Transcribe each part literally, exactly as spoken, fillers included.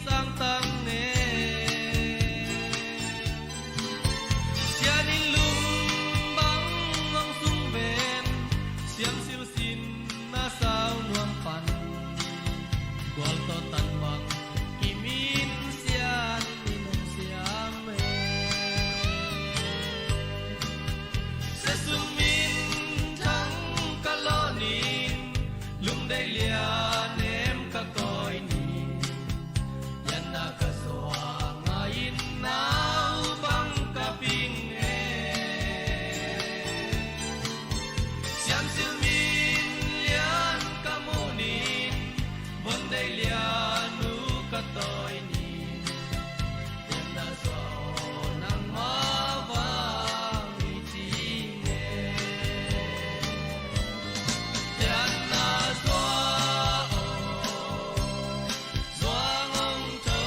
sang tang e. Sian in lum bang hong sung ven, siam silsin na sau nuam pan. Gual tawh tan bang kimin sian in hong siam e. Sia sum in thang ka lawh nin, lungdei lian em ka kawi nin, lianna ka zuak ngai in nau bang ka ping e. Siam silmin lian ka muh nin, von dei lian uh ka tawi nin, lianna zuak nangmah vang hi ci e. Lianna zuak aw, zuak hong tho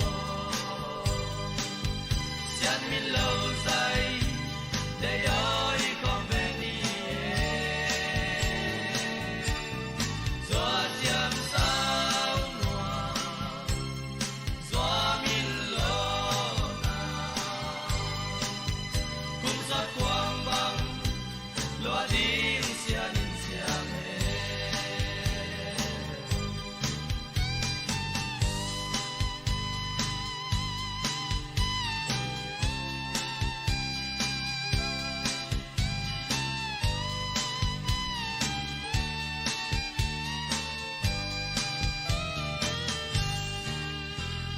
aw. Sian min lo zai, dei aw i khawm ve ni e. Zuak siam sau nuam, zuak min lo na. Kum sawt kuang bang, lua ding sian in siam e.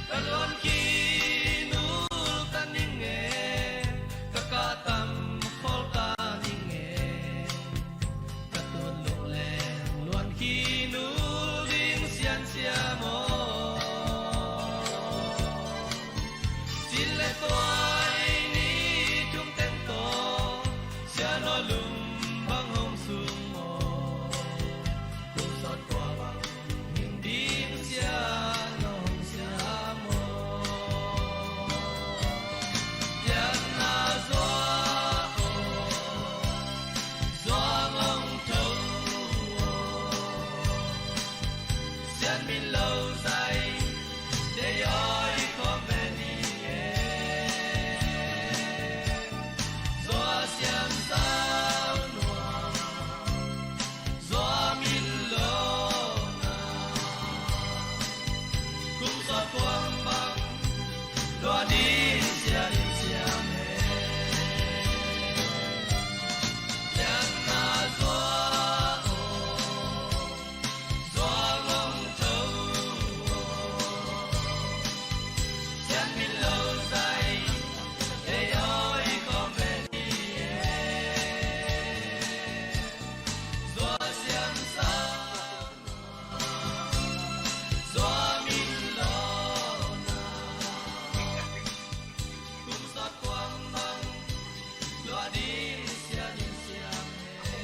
Ka luan khin uh ka ning e, ka kah tam khol ka ning e. Ka tun luk leng luan khin uh ding sian siam aw. Sin le tuai ni thum teng tawh, sian aw lum bang hong sung aw. Kum sawt kua bang hing ding sian aw hong siam aw. Lianna zuak aw, zuak hong tho aw. Sian min lo zai, dei aw i khawm ve ni e. Zuak siam sau nuam, zuak min lo na. Kum sawt kuang bang, lua ding sian in siam e. Lianna zuak aw, zuak hong tho aw. Sian min lo zai, dei aw i khawm ve ni e. Zuak siam sau nuam, zuak min lo na. Kum sawt kuang bang, lua ding sian in siam e.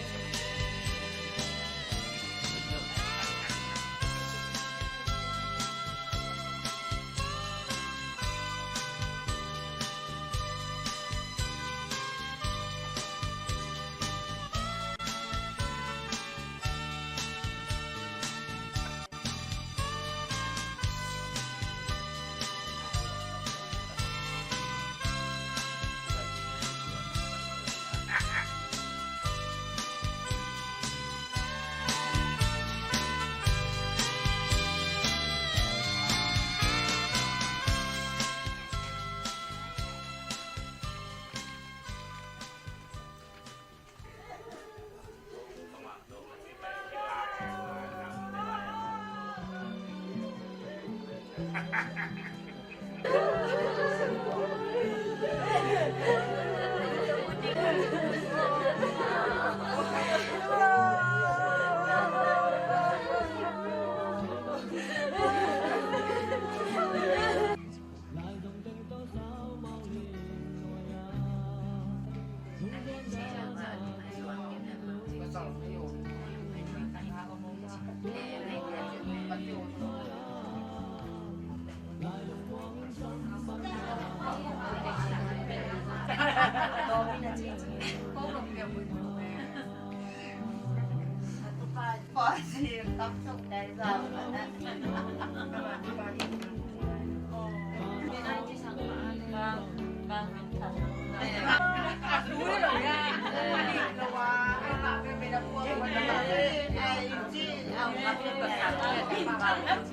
Amen.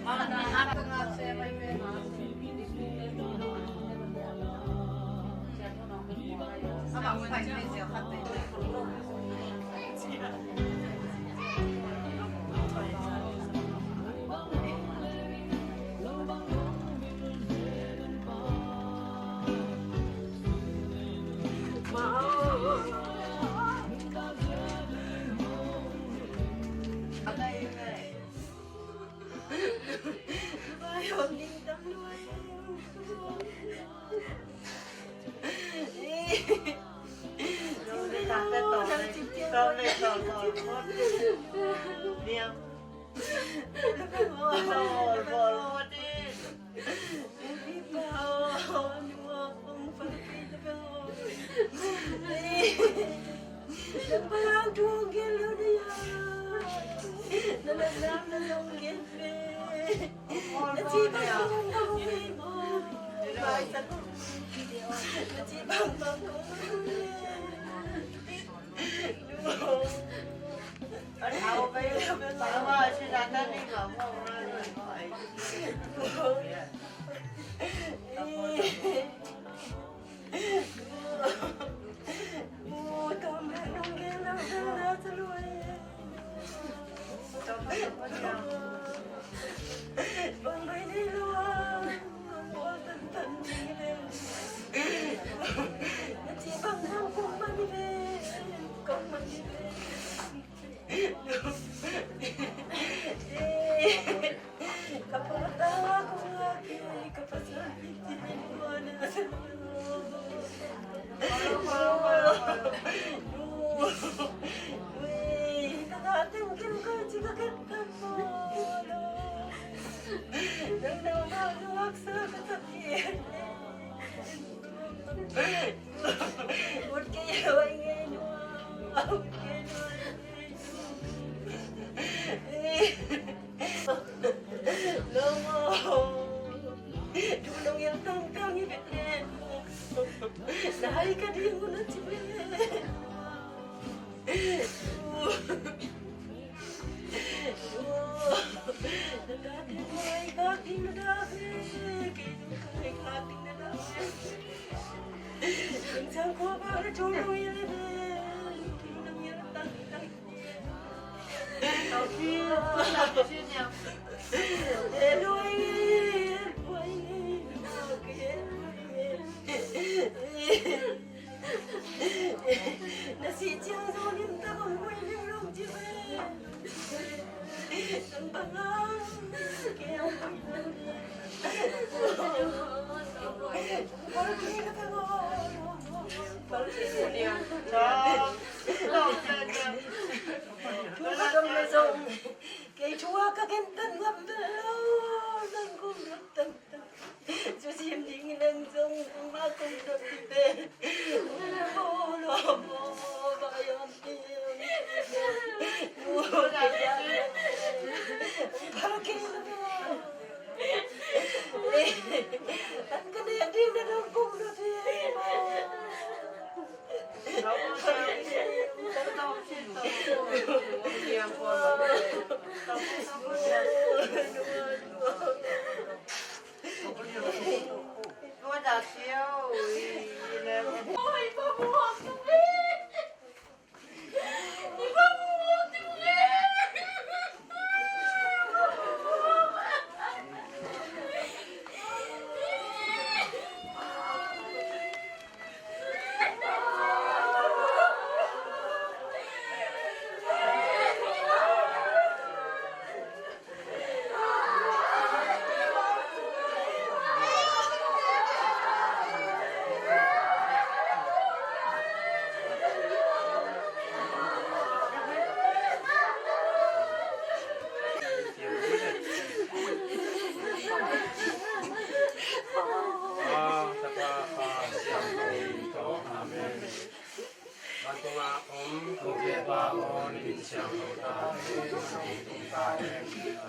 Vantung a om, ko ke pa aw, na min siangtho ta hen, na hong tung ta hen.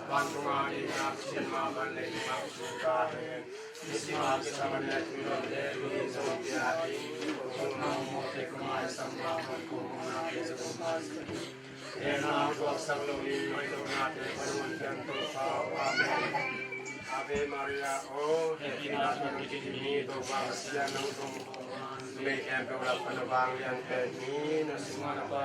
Vantung a ding ngak cin mah bang leh ngak cin ta hen. Ni sim a kisa man leh tu dong leh tu ding zong pia in. Ko thong na mawk te ko maisak mah bang, ko mawkna te zong ko maisak in. Hehna thuaksak loin hoih lohnate pan hong piang Topa aw. Amen. Ave Maria aw, hehpihna tawh na kidim hi, Topa Pasian nang zong numei khempeuh lak pan na vanglian pen hi, na sungah na Pa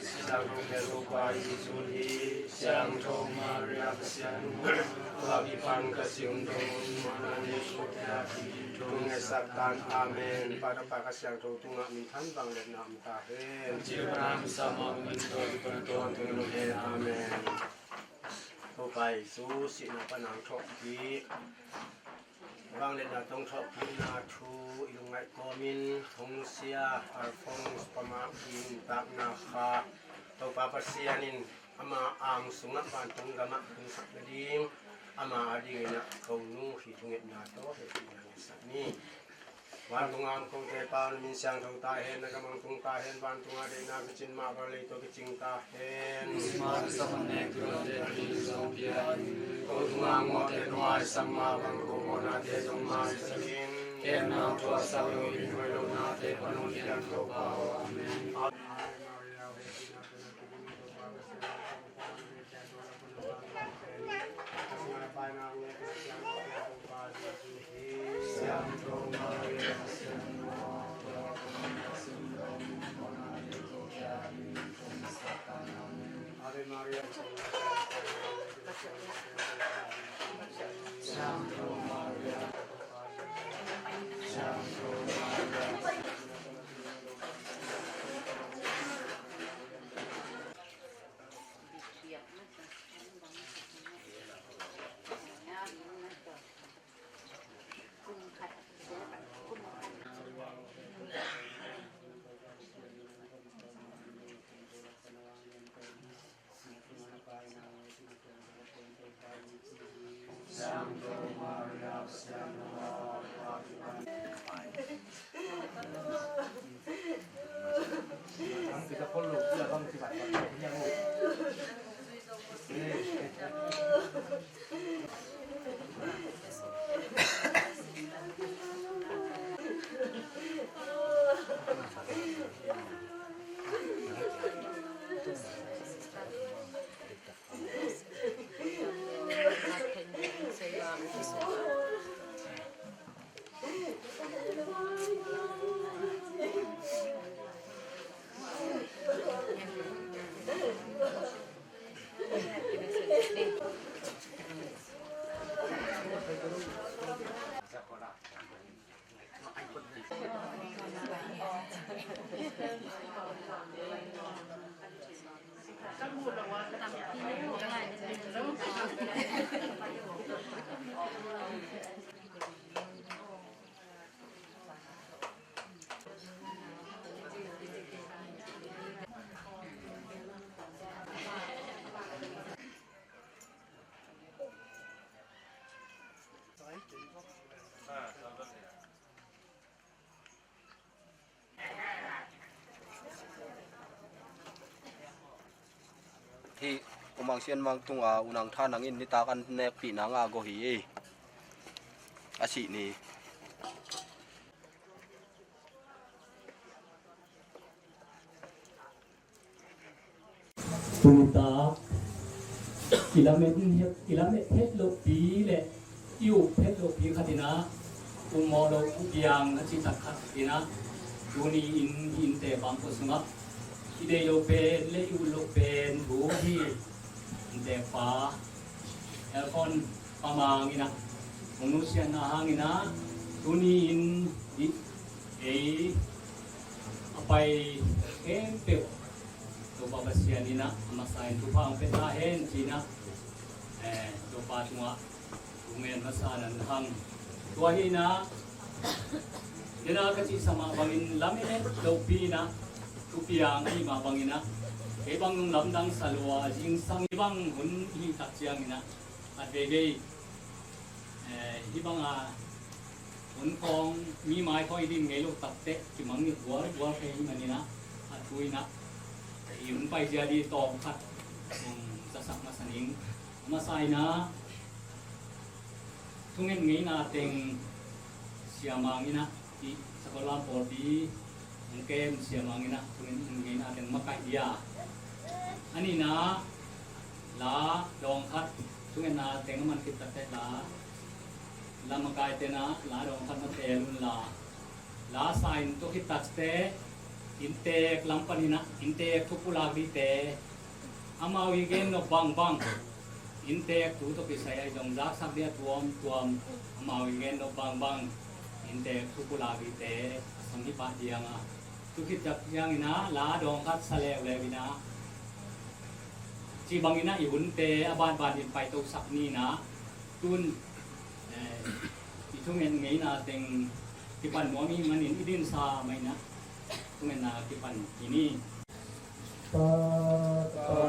Siangtho pen Topa Jesu hi. Siangtho Maria Pasian nu, tua mi pan ka si hun dong un, na Jesu pen thungetsak tan. Amen. Pa, Tapa, Kha Siangtho tungah minthan vangliatna om ta hen. Cil pan a om sa mah bangin tua kipan a tua hong tungin om hen. Amen. Topa Jesu sihna pan a hong thawhpih, vangliatna tawh hong thawhpihna thu i lungngaih kawmin hong nusia Alphonse Pa Mark i nuntakna kha Topa Pasian in ama ang sungah vantung gamah tungsak nading, ama adingin a ko nu hi thungetna tawh hehpihna ngetsak ni. Vantung a om kote Pa, na min siangtho ta hen, na gam hong tung ta hen, vantung a deihna kicin mah bang lei tawh kicing ta hen. Ko tung a om kote nuai sam mah bang ko mawhnate zong maisak in. Hehna thuaksak loin hoih lohnate pan hong piang Topa aw. Amen. Hih U Mang Sian Mang tungah U Nang Tha Nang in nitak an nekpihna ngah go hi. A sih ni. Tuni tak i lamet het, i lamet het lohpi le i up het lohpi khat in ah, um mawh lo, u piang a cih tak khat in ah, tuni in hih innte bangkua sungah i deih loh pen le i ut loh pen thu hi. Innte pa Alphonse Pa Mang in ah hong nusiatna hangin ah, tuni in hih ei a pai khempeuh Topa Pasian in ah a masa in thupha hong pia ta hen ci-in ah, eh, Topa tungah thu ngen masa nan hang. Tua hi in ah, hi in ah ka cihsa mah bangin lamet lopi in ah, thupiang ahih mah bangin ah, kei bang nung lamdang sa lua a, zingsang hih bang hun i hih tak ciangin ah, khat veivei, eh, hih bang a hun khawng, mi mai khawng i din ngei loh takteh kimangngilh gualgual thei ahih manin ah, a thu in ah i hun paizia ding tawm khat hong zasak masa ning. A masa in ah thungen ngeina teng Sia Mang in ah, hih Sakolam pawlpi hong kem Sia Mang in ah thungen ngeina teng makaih dia, A nihna, la dawng khat, thungetna teng a man khit takteh la, la makaite na la dawng khat na teel un la, la sa in tua khit takteh innteek lam panin ah innteek thu pulak dingte, amau i gen nop bangbang, innteek thu tawh kisai a i dong zaksak ding a tuamtuam, amau i gen nop bangbang, innteek thu pulak dingte a sam hi pah ding a, tu khit tak ciangin ah la dawng khat sa leuleu in ah, ci bangin ah i hunte a banbanin paitosak ni in ah, tun, eh, i thunget ngeina teng kipan nuam i hih manin i dinsa mah in ah thungetna kipan hi ni. Pa, Pa,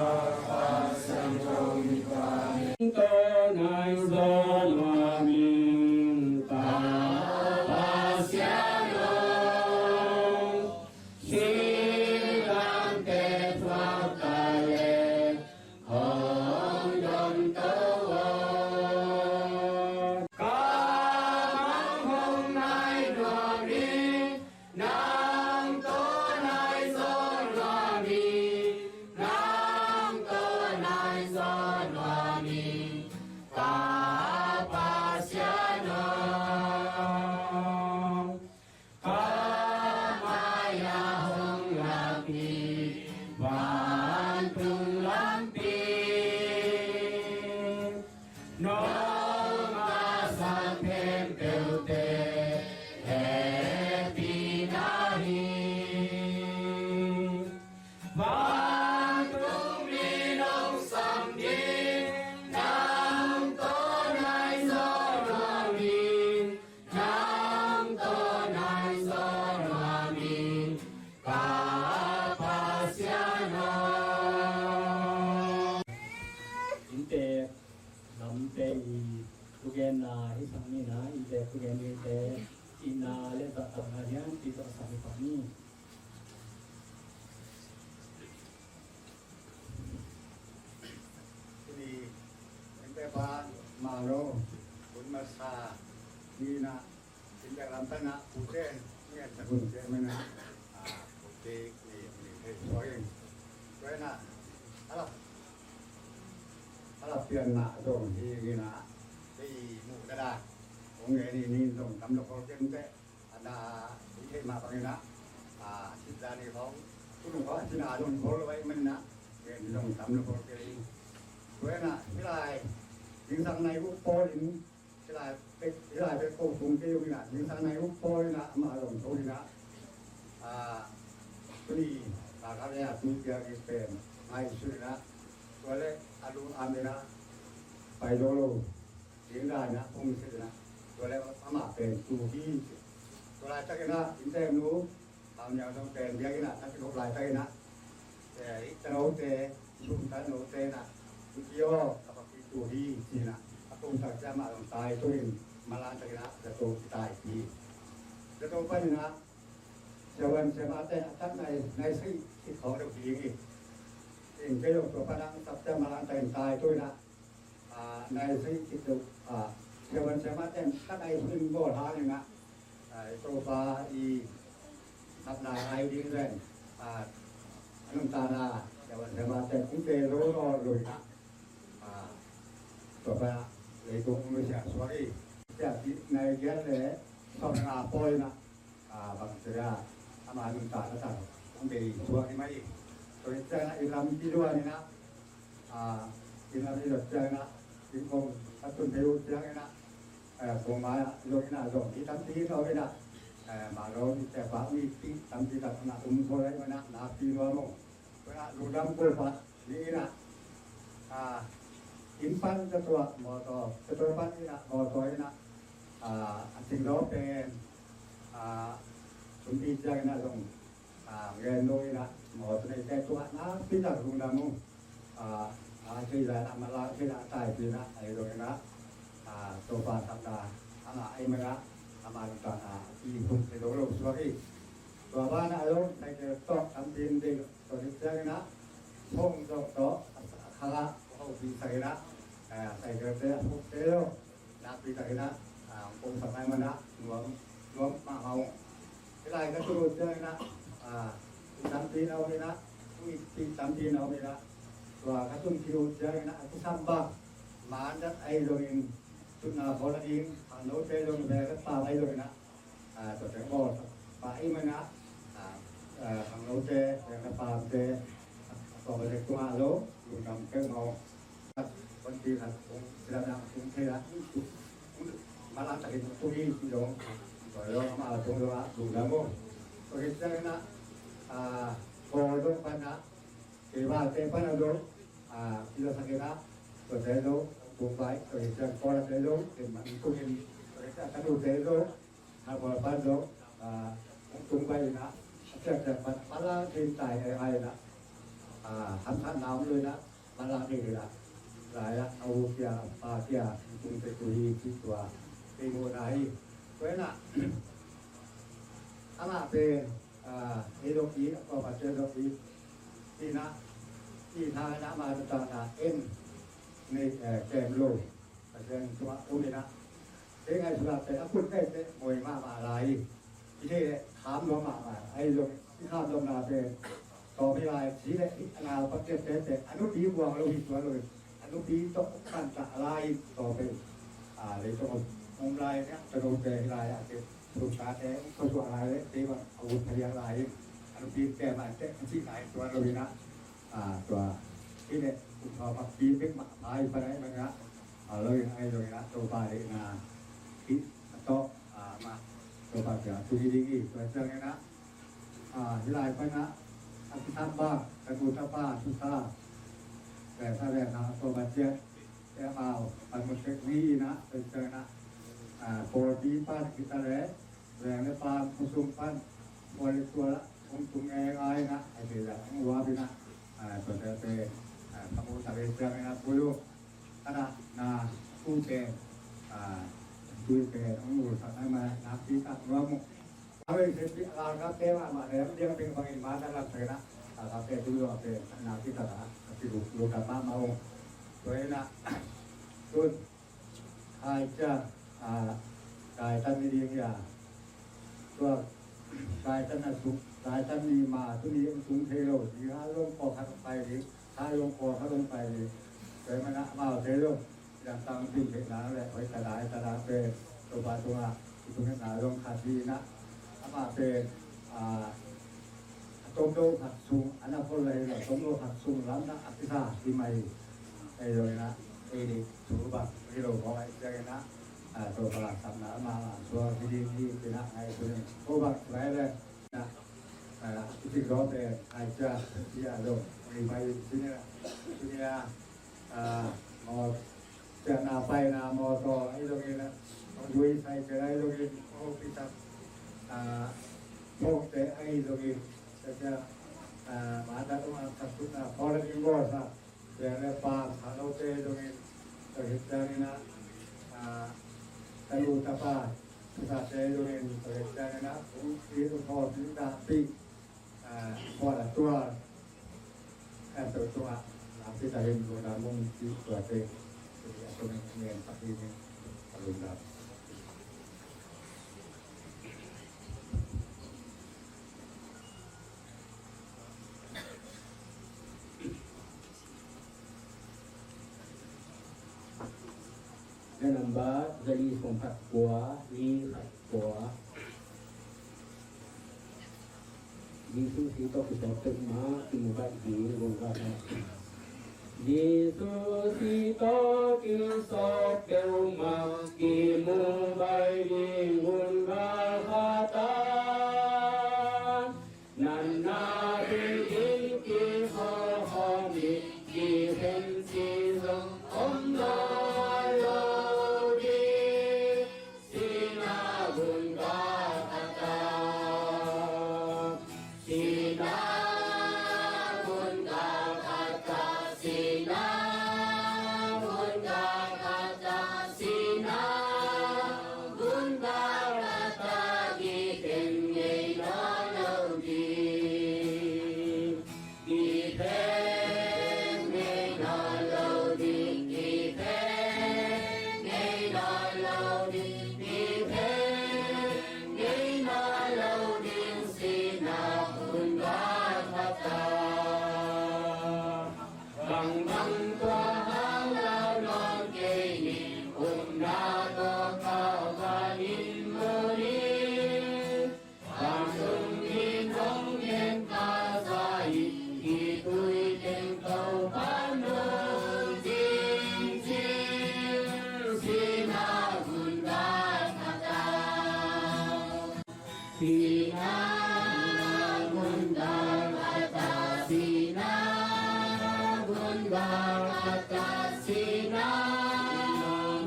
Pa, Siangtho Mipa, Tawh nai zaw nuam ing. Pa, Pa, Siangtho, si lamte thuak ta leh hong dom to aw. Ka mang hong nai nuam ing, nang tawh nai zaw nuam ing, nang tawh nai zaw nuam ing, Pa, Pa Siangtho. Ka mai-ah hong lak hi vantung lampi, nong a sang khempeuhte hehpihna hi. Vantung mi nong sam ding, nang tawh nai zaw nuam ing, nang tawh nai zaw nuam ing, Ka, Pa Siangtho. Innteek lamte i thugenna hi sang ni in ah, innteek thugen dingte cihna le zahtakna lianpi tawh a sam hi pah ni. Tuni, innteekpa Mah Lo, hun masa ni in ah, innteek lam pan ah pute, ni a hun te man ah, ah, pute ni, ni hei suak in. Tua in ah, a lap, a lap pianna zong hi in ah, hei muh dada, hong ngen ni, ni zong tam lo ko kei te. A na i theih mah bangin ah, a, sitza ni khawng, tu nung khawng a cina zong bawl lo ahih manin ah, ngen zong tam lo bawl kei. Tua in ah, hih lai zingsang nai uh pawl in, hih lai bek, hih lai bek ko tung kei uh in ah, zingsang nai uh pawl in ah, amah zong tho in ah, a, tuni, ka ka le a tui piak i pen ngai su in ah, tua le a lu am in ah, pai zo lo. Ding dan ah hong seh in ah, tua leh amah pen tu hi. Tua laitakin ah innteeknu Hau Niang zong pen biakinn ah na kidop laitakin ah, eh, i tanote, i sum tanote in ah, "Miki aw, ka papi tu hi," ci in ah, a kong tak ciang amah zong tai to in, malantakin ah zato kitaipi. Zato panin ah siavuan siamate a tak nai, nai sih khit khawng deuh hi ding hi. In kei zong tua pan ah tak ciang malantakin tai to in ah, a, nai sih khit deuh, a, siavuan siamate in ka nai sih in bawl hang in ah, a, i Topa i sapna ngai ding ven, a, a nuntakna siavuan siamate in kong pe zo nawn lo in ah, a, Topa leitung nusia suak hi. Tia nai giat le sawm le nga pawi in ah, a, bang ci a, ama nuntakna tang hong bei suak hi mah hi. Tua hi ciangin ah i lampi luan in ah, a, i lampi luan ciangin ah, i kong a tun thei uh ciangin ah, a, kong mai ah zong in ah zong mi tampi zong in ah, a, Mah Lo i te pa mi pi tampi tak na um ko lai man ah na pi luan mong. Tua in ah lungdam ko pa ni in ah, a, inn pan ka tuah mawtaw, ka tuah pan in ah mawtaw in ah, a, a singzaw pen, a, sumpi ciang in ah zong, a, ngen lo in ah mawtaw neite tuah nakpi tak lungdam uh. A, a, thei lai in ah, mala thei lai in ah, taipi in ah, a, zong in ah, a, Topa sapna a ngah ahih man ah, ama nuntakna i hum thei lo lo suak hi. Tua ban ah zong cycle tawh tampi in ding. Tua hi ciangin ah, sawng zawh tawh, a, a khang ah, a hopih sak in ah, eh, cycle te a phuk te lo, nakpi takin ah, ah, kong sak nai man ah, nuam, nuam mahmah ung. Hih lai ka tun uh ciangin ah, ah, i tampi na om in ah, i tampi na om in ah, Ahi zongin, tutna khawl a ding, khangnote zong veng le paam ahi zongin ah, ah, tua teng bawl pah ahih manin ah, ah, ah, khangnote, veng le paamte, ah, tua bek tungah lo, lungdam peuhmah. Kon ti khat kong, sila na kong thei la, malang takin tung hi ci zong, tua zong amah tung zong ah, lungdam uh. Tua hi ciangin ah, ah, Kawl zong pan ah, Kei vate pan a dong, ah, kila sak in ah, tuate dong, tung bai, tua hi ciang Kawlate dong, ken man tung in, tua hi ciang ka nute dong, ha Kawl pan dong, ah, tung bai in ah, a ciang ciang pan, pan lang tin tai ai ai in ah, ah, hamsatna om lo in ah, pan lang tin in ah, lai ah, a u kia, pa kia, tung te tu hi, ci tua, kei mu na hi, tua in ah, amah pen, ah, ei dong i, a kua pa cia dong i, Ina, ina na ma ta na en nei, eh, kem lo. Pasian tungah um ina. Te ngai sula te a kun te te moi ma ma lai. I te le kham lo ma ma. Ai lo i kham lo na te. To mi lai si le i na pa te te te. Anu pi buang lo hi tua lo. Anu pi to kan ta lai to pe. A le to um lai ne to lo te lai a te. Thu ta te to tua lai le te ba a un pa lai. Anu pi te ma te si lai tua lo ina. A, tua hi le, kum thawh pakpi bek mah phai panai mah ngah. A, lo in ai lo in ah, Topa deihna hi a tawh, a, mah Topa kiang tu hi ding hi, tua ciangin ah, a, hi lai pan ah, a kisam bang, ka nu tapa, thusa, le sa le na, Topa ciat, te amau, pan mun tek ni in ah, tua ciangin ah, a, pawlpi pan kita le, veng le pan, khua sung pan, pawlpi tua la, Hong tung e ngai na, a te la hong ua pi na, a, tua te te, a, ka mu ta ve sia me na pu lu. Ka na, na, pu te, a, pu te, hong mu sa na ma, na pi ka ua mu. A ve se pi, a, ka te ma, ma, ne, dia pi bang in ma, na la te na, a, ka te tu lu a te, na pi ka na, a pi lu, lu ka ma, ma hong. Tua na, tun, Hai cia, a, Kaitan ni ding hia. Tua, Kaitan a sung, Kaitan ni ma, tu ni ang sung thei lo, ni ha long ko khat pai ding, ha long ko khat long pai ding. Tua mana mau thei lo, yang tang ding thei na le, hoi ta dai, ta dai pe, tua ba tua, tu na long khat di na, ama pe, a, a tom do khat sung, ana ko lai lo, tom do khat sung lam na, a kisa, ki mai, ei lo na, ei di, tu ba, ei lo ko, ei cia na, a, to ba, sam na, ma, ma, tua, ki di, ki, ki na, ai, tu ni, ko ba, tu ai le, na, a, ki di lo pe, ai cia, ki a lo, ei mai, tu ni, tu ni a, a, mo, Cia na pai na mawtaw ahi zongin, lui sai cia ahi zongin, office ah, ah, phone te ahi zongin, cia cia, ah, mata tuma kasut na foreign involved sa, cia le pa, sa lo te zongin, cia cia ni na, ah, talu tapa, sa te zongin, cia cia ni na, kung si tu phone ni ta pi, Ah, tua la tua, ah, tua tua, ah, kita hin tua na mung ti tua te, tua tua ni ngen pa hi ni, tua na. Ka nambat, za li sawm khat kua, li khat kua. Jesu si tawh kisawp peuhmah kimu baih ding gongga khat. Jesu si tawh kisawp peuhmah kimu baih ding gongga khat. Natna dingin kihawlkhawm ding, kikhen ding zong om nawn lo ding. Sihna gun galkhat ah, sihna gun galkhat ah, sihna gun galkhat ah, sihna Sihna gun galkhat ah, sihna gun galkhat ah, sihna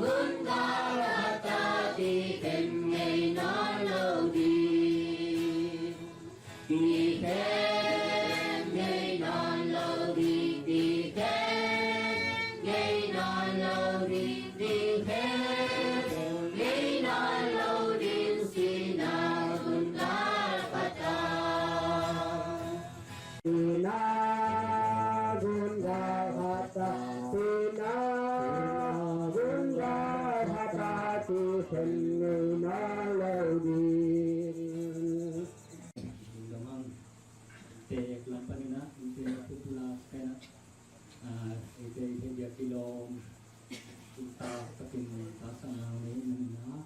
gun galkhat ah, ti khen ngei nawn lo ding. Ti khen ngei nawn lo ding, ti khen ngei nawn lo ding, ti khen ngei nawn lo ding, sihna gun galkhat ah. Sihna gun galkhat ah, sihna gun galkhat ah, ti khen ngei nawn lo ding. Lamang tek lam panin ah, innte pupulak pen ah, ah, innte innte bia kilawm, innte takin taksang hang ni manin ah,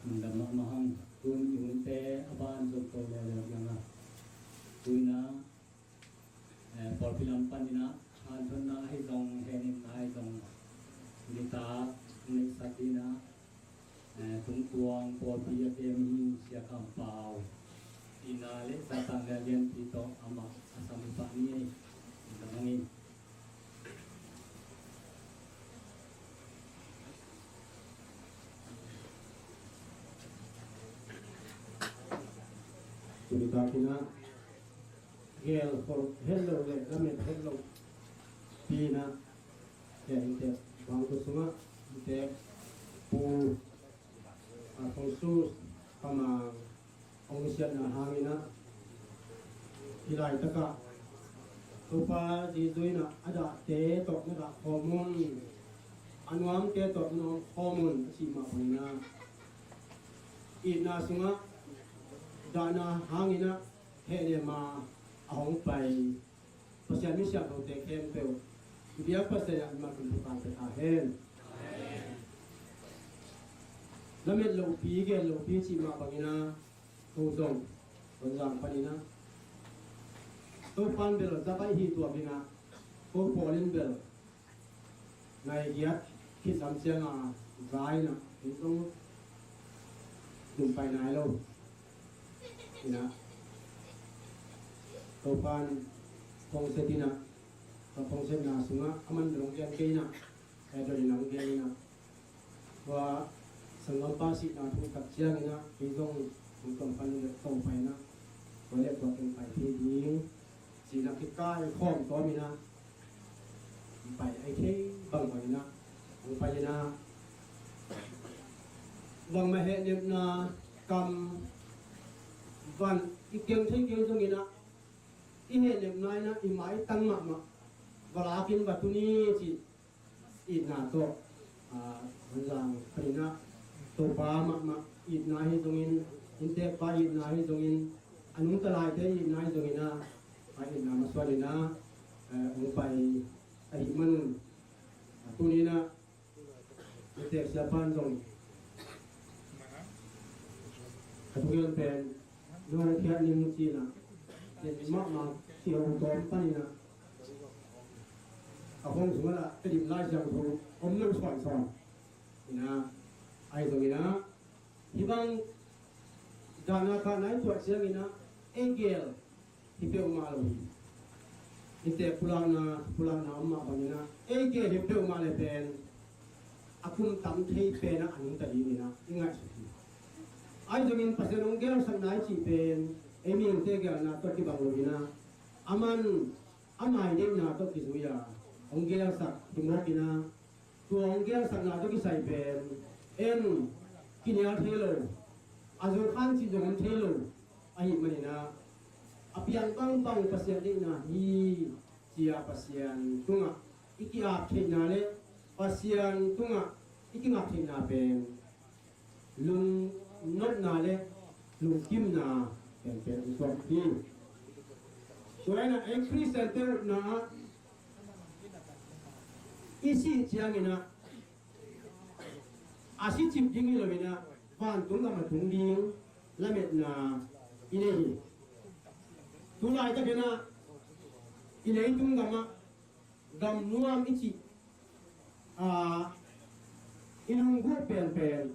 lungdam mahmah hang. Tun i hunte a ban zong to leuleu hiang a, tu in ah, eh, pawlpi lam panin ah, hanthotna ahi zong, hehnemna ahi zong, nitak neihsak ding ah, eh, Tungkuang pawlpi a kem hi Sia Kham Pau, ina le zatang le a lianpi tawh amah a sam hi pah ni. Ina mangin. Tuni takin ah, gel khol het lo le lamet het lo pi in ah, ya innte bangkua sungah innte Pu Alphonsus Pamang hong siatna hangin ah, hih laitakah Topa Jesu in ah a dahte tawh na dah khawm un, a nuamte tawh na nuam khawm un a cih mah bangin ah, itna sungah dahna hangin ah hehnem a a hong pai Pasian misiangthote khempeuh i biak Pasian in ah mimal kum thupha pia ta hen. Lamet lopi, gen lopi cih mah bangin ah, ko zong Tonzang panin ah, Topa in bel za pai hi tuam in ah, ko pawl in bel nai giat khit lam ciang a za in ah, in zong nung pai nai lo. In ah, Topa in phongset in ah, ka phongsetna sungah a man dong gen kei in ah, eh, dong in ah gen in ah, tua sanggampa sihna thu tak ciangin ah, kei zong hong tuam pan le tong pai in ah, tua le tua keng pai thei ding. Sihna kikai khawm tawm in ah, pai ai thei bangbang in ah, hong pai in ah, bangmah hehnemna kam van i keng thei kei zongin ah, i hehnemna in ah i maitang mahmah va lak in va tun ni cih itna tawh, ah, Tonzang panin ah, Topa mahmah itna hi zongin, inntekpa itna hi zongin, a nungta laite itna hi zongin ah, a itna masuan in ah, eh, hong pai ahih manun, ah, tuni in ah, inntek siapa in zong a thugen pen, no, thiat ning ci in ah, ken mahmah ci hong tawm panin ah, a hong sung ah Tedim Lai Siangtho om lo suansuan in ah, ahi zongin ah, hih bang dahna kahna i tuah ciangin ah, ei gel hi peuhmah lo hi. Inntek pulakna, pulakna om mah bangin ah, ei gel hi peuhmah le pen a kum tam thei pen ah a nungta dingin ah i ngaihsut hi. Ahi zongin Pasian hong gelsakna i cih pen ei mihingte gelna tawh kibang lo in ah, a man a mai deihna tawh kizui a hong gelsak hi mawk in ah, tua hong gelsakna tawh kisai pen en kinial thei lo, a zo khan cih zong om thei lo ahih manin ah, a piang bangbang Pasian deihna hi ci-a Pasian tungah i ki-ap theihna le Pasian tungah i kingak theihna pen lungnopna le lungkimna penpen hong tuak hi. Tua in ah ei Khristiante upna ah i sih ciangin ah a sicip ding hi lo in ah, vantung gam a tung ding lametna i nei hi. Tu laitakin ah i leitung gam ah gam nuam i cih, aa, i lunggulh penpen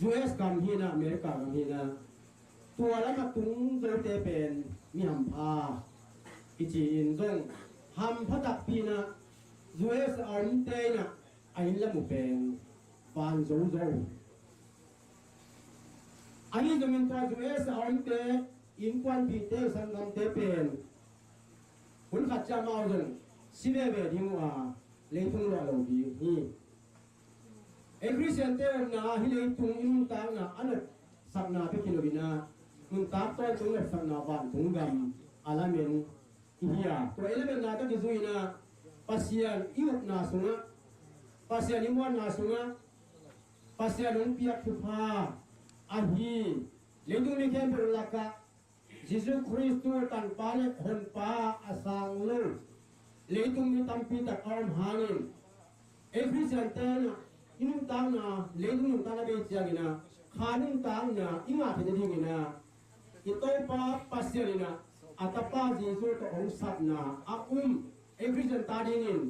U S gam hi-in ah, America gam hi-in ah, tua lam a tung zote pen mi hampha kici-in zong, hampha takpi-in ah U S a omte in ah a inn lam uh pen van zozo. Ahi zongin tua U S a omte, innkuanpihte, sanggamte pen hun khat ciang amau zong si veve ding uh a, leitung luah lo ding hi. Ei Khristiante omna ah hih leitung i nuntakna a nopsakna bek hi lo-in ah, nuntak tawntung nopsakna vantung gam a lamen i hi a, tua i lametna tawh kizui-in ah Pasian i upna sungah, Pasian i muanna sungah, Pasian hong piak thupha ahi leitung mi khempeuh lakah Jesuh Khristu tanpa le honpa a sang lo leitung mi tampi tak a om hangin, ei Khristiante in ah i nuntakna, leitung nuntakna bei ciangin ah, kha nuntakna i ngah theih nadingin ah, i Topa Pasian in ah a Tapa Jesuh tawh hong sapna a um ei Khristian ta dingin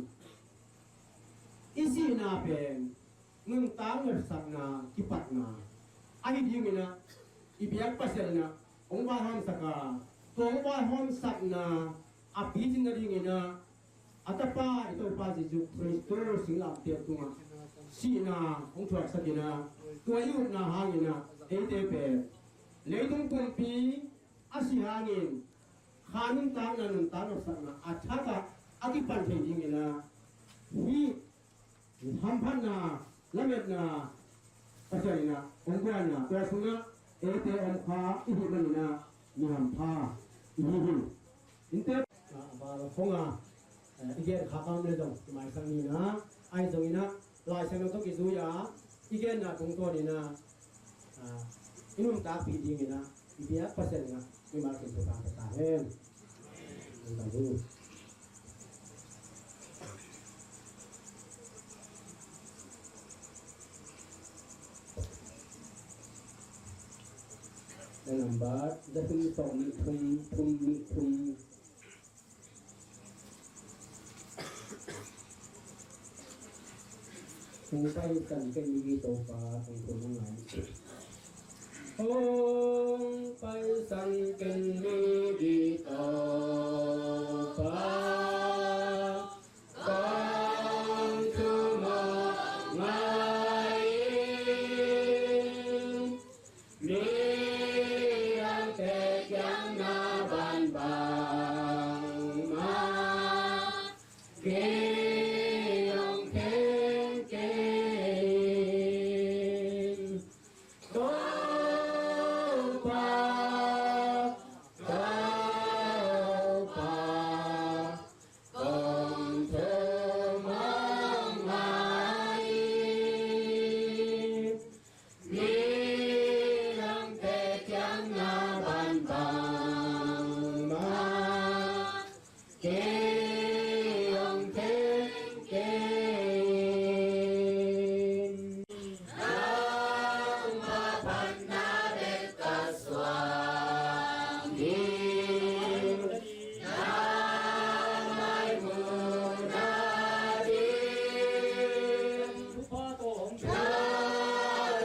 i sihna pen nuntak nopsakna kipatna ahi dingin ah, i biak Pasian in ah hong vaihawmsak a, tua hong vaihawmsakna a picing nadingin ah, a Tapa, i Topa Jesuh Khristu singlamteh tungah sihna hong thuaksak-in ah, tua i upna hangin ah, eite pen leitung pumpi a si hangin, kha nuntakna, nuntak nopsakna a thak ah a kipan theih dingin ah, hih hamphatna lametna Pasian in ah hong guanna, tua sungah eite om kha i hih manin ah mi hampha i hi hi. Innte, a, a val khong a, eh, i gen kha kam le zong i maisak ni-in ah, ahi zongin ah Lai Siangtho tawh kizui a i genna tungtawnin ah, a, i nuntakpih dingin ah i biak Pasian in ah mimal kim thupha pia ta hen. Amen. Number, za thum sawm nih thum, thum nih thum. Hong Paisan Ken Magee Topa, hong thum hong ngai. Hong Paisan Ken Magee Topa, kong thum hong ngai. Midangte kiang na bangbang mah kei hong kheng kei in. Topa, Topa, kong thum hong ngai in. Midangte kiang na bangbang mah kei hong kheng kei in. Nangmah phatna bek ka suang hi. Na mai mu na ding. Thupha tawh hong,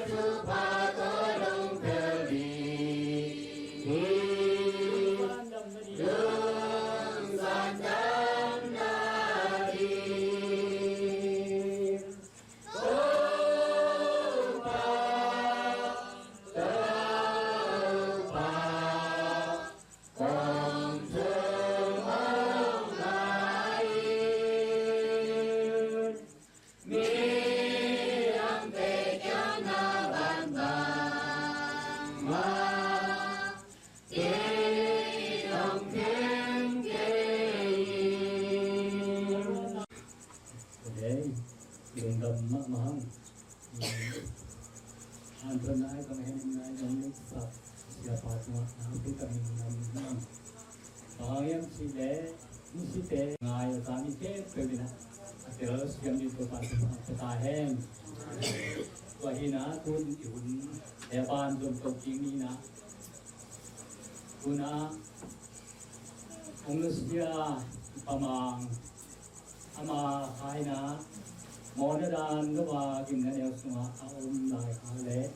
thupha tawh hong tel ding hi. Lungzan damna ding. Topa, Topa, kong thum hong ngai in. Midangte kiang na bangbang mah kei hong kheng kei in. Lungdam mahmah hang. An thon na ai kong hen na ai kong sak siapa tungah na pi kong hen na. Bang hang hiam cih leh, mite ngai a za mi khempeuh in ah a telsiam ding Topa'n thupha pia ta hen. Tua hi-in ah tun i hun le ban zom to ding hi-in ah, tu-in ah hong nusia Pa Mang, ama kha in ah mawhna dan lo a gimna neu sungah a om lai kha leh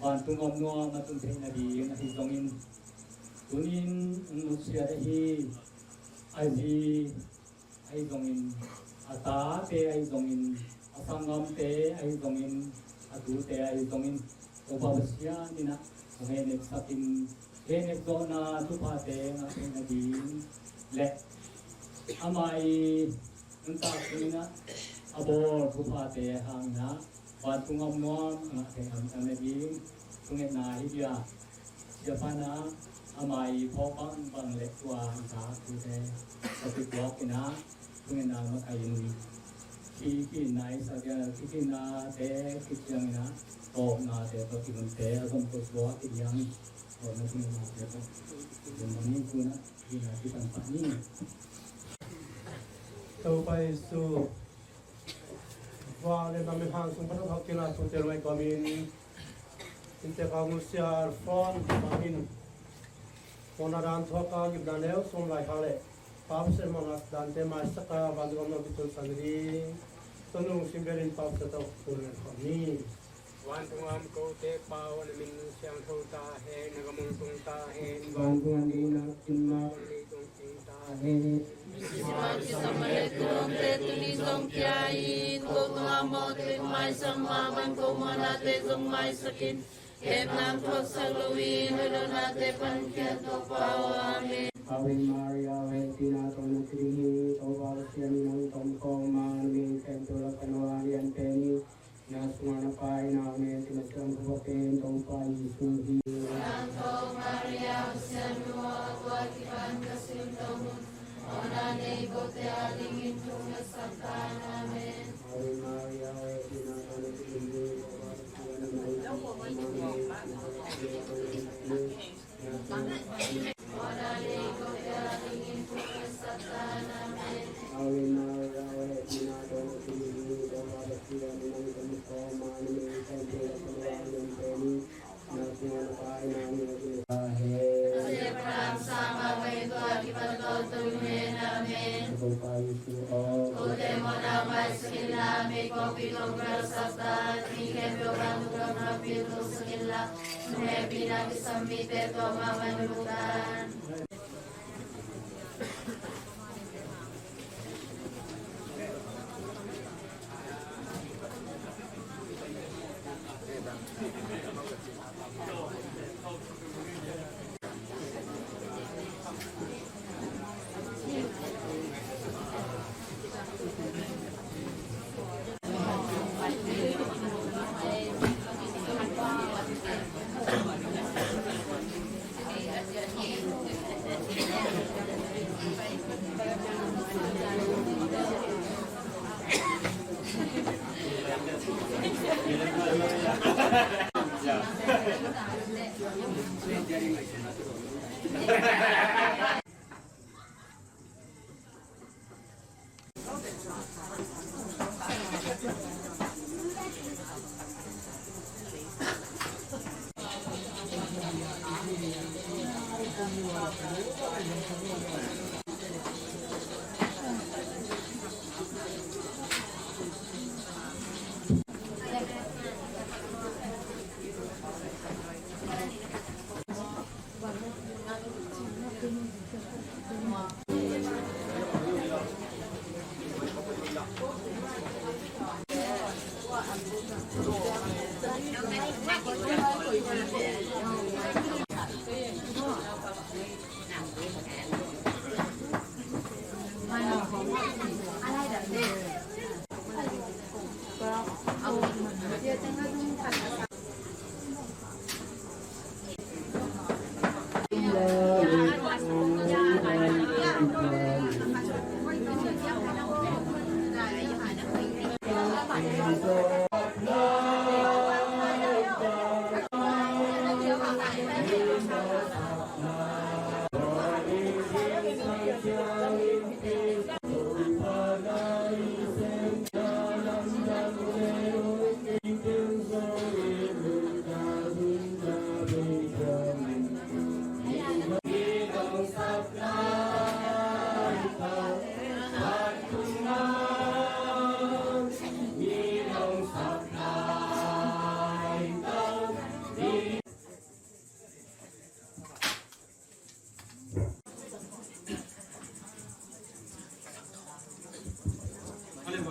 Vantung om nuam a tun theih nading ahi zongin, tunin hong nusiat ahi a zi ahi zongin, a tate ahi zongin, a sanggamte ahi zongin, a tute ahi zongin, Topa Pasian in ah hong hehnepsakin, hehnep zawhna thuphate ngah theih nading le amah i nuntak dingin ah a bawl thuphate hangin ah vantung om nuam a ngah theih hamtang nading thungetna hi dia. Siapa in ah ama i phawk bangbang le tua i tak thute ka kituak in ah thungetna makaih in khi khinna i sak dia, khi khinnate khit ciangin ah tawpnate tawh kihunte a zom ko suak i diang tawpna thungetnate tawh i zom ni kun ah khinna kipan pah ni. Topa Jesu, va le na min hang sung pan hak kina tute lo mai komin Inntek a nusia phone bangin mawhna dan thuak a, gimna neu sawm lai kha le Pa Pasian mawhna dante maisak a, vantung om nuam a tun theih nading Tonung Simbel in Pa Pasian tawh kong len khawm ni. Vantung a om kote Pa aw, na min siangtho ta hen, na gam hong tung ta hen. Vantung a om na kum ma, na min hong tung ta hen. Siva kisam a le tulonte tuni zong kia in, ko tung a mawhte maisak mah bang ko mawhnate zong maisak in. Hehpihna thuaksak loin, na donnate pan khiat Topa aw. Amen. Ave Maria, hehpihna tawh na kiding hi, Topa Pasian in nang tawh om kawm a, na min khempeuh lakah na lian pen hi. Na sungah na Pa in a hong et in a siangtho pen Topa Jesu hi. Siangtho Maria, Pasian nu aw, tua kipan ka simtawh hun, mawhna nei kote adingin thungetsak ta in. Amen. Ave Maria, hehpihna tawh na kiding hi, Topa Pasian in nang tawh om a, na min khempeuh lakah na lian pen hi. Ave Maria, hehpihna tawh na kiding hi, Topa Pasian in nang tawh om kawm a, na min khempeuh lakah na lian pen hi. Na sungah na Pa in a hong et in a siangtho hun, mawhna nei kote adingin thungetsak ta in. Amen. Pasian program sang a pai tua kipan tawh tung hen. Amen. Topa Jesu aw, kote mawhna maisak in la, mi kongpi tawh kipan sak ta, mi khempeuh vantung gam na pil sak in la. Hehpihna kisam mite tua mah mah in mu ta in.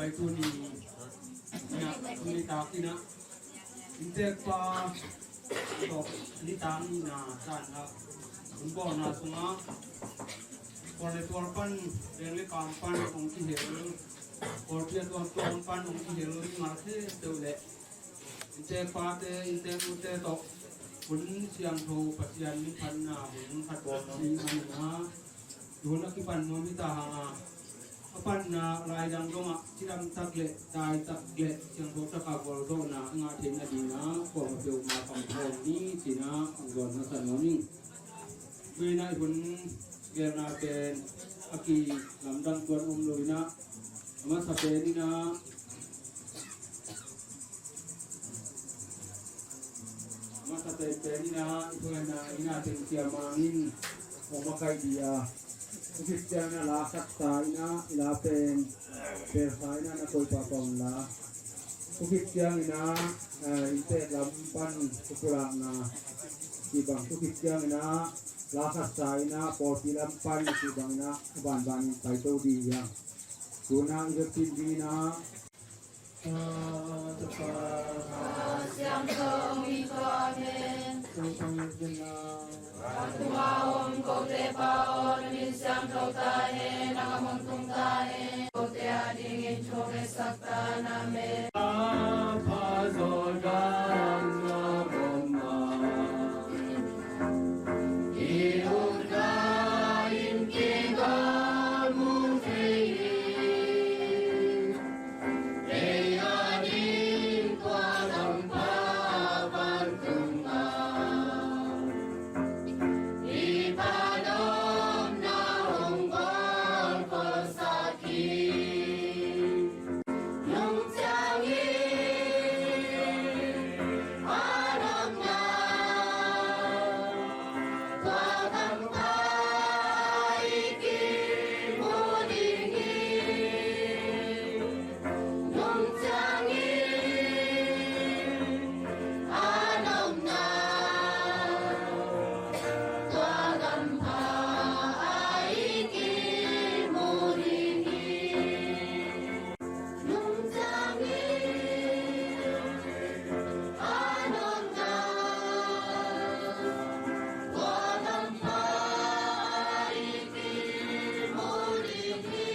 Tuni, tuni tak in ah inntekpa tawh nitak nihna zan ah hun bawlna sungah khual le tual pan, veng le kam pan hong kihel, khualpi a tuamtuam pan hong kihel mimal khempeuh le inntekpate, innteknute tawh hun siangtho, Pasian minthanna hun khat bawl nuam i hih manin ah, tun a kipan nuam hi ta hang a, a panna laidang dongah cidam tak le dai tak le siangtho tak a gualzawhna a ngah theih nadingin ah kuamah peuhmah kam thawm ni ci-in ah hong zawn masa nuam ing. Tu-in ah i hun gelna pen a kilamdang tuan om lo-in ah, a masa pen in ah, a masa pen pen in ah i thugenna in ah teng siamang in hong makaih dih a, tu khit ciangin ah la saksa in ah i la pen pelsa in ah na koih pahpah un la, tu khit ciangin ah, eh, inntek lam pan thupulakna cih bang, tu khit ciangin ah la khatsa in ah pawlpi lam pan cih bangin ah a banbanin paito dih hi hang. Tun ah i biakinn dingin ah, Tapa, Tapa, Kha Siangtho min thang hen. Kong pang yet gen la. Ka tungah om kote pa aw, na min siangtho ta hen, na gam hong tung ta hen. Kote adingin thupha pia sak ta hen. Amen. A pha zaw dan na gom ma. I upna in kikal mu thei hi. Ei ading tua Lampa vantung ah i pan omna hong bawl khol sak hi. Nung ciangin a nopna tua Lampa i kimu ding hi. Nung ciangin a nopna tua Lampa i kimu ding hi. Nung ciangin a nopna tua Lampa i kimu ding hi.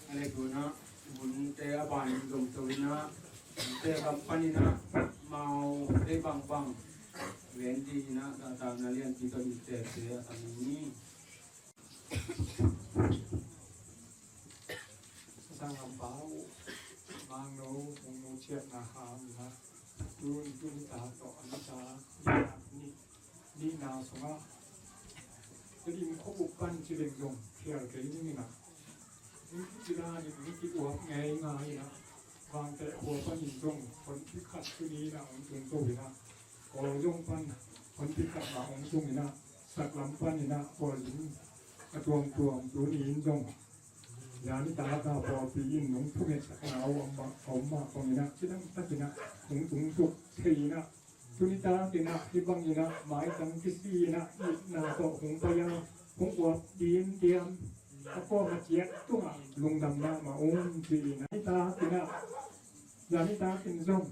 A le tuna hunte a ban zong to ina, te kam panina mau te bangbang ven di ina, ta ta na lian ti to ite te a tang ni. Sang lam pau, mang no, hong no chiat na ham na, tun tun ta to an ta ni, ni na sung a. Te dim khop up pan ci leng zong phial kei ni na. Ni ki la ni ni ki uap ngai ngai na. Vang te khua pan in zong hon pi khat tu ni na hong tung to na. Ko zong pan hon pi khat na hong tung na. Sak lam pan ina pawlin a tuamtuam tuni in zong zani taka pawlpi in nong thunget sakna a om mah, a om mah kong ina cidam tak ina hong tung suk thei ina tuni tak ina hih bang ina maitang kisi ina itna tawh hong pai a hong uap dim diam a kawm a ciat tungah lungdam mahmah ung ci ina zani tak ina zani tak in zong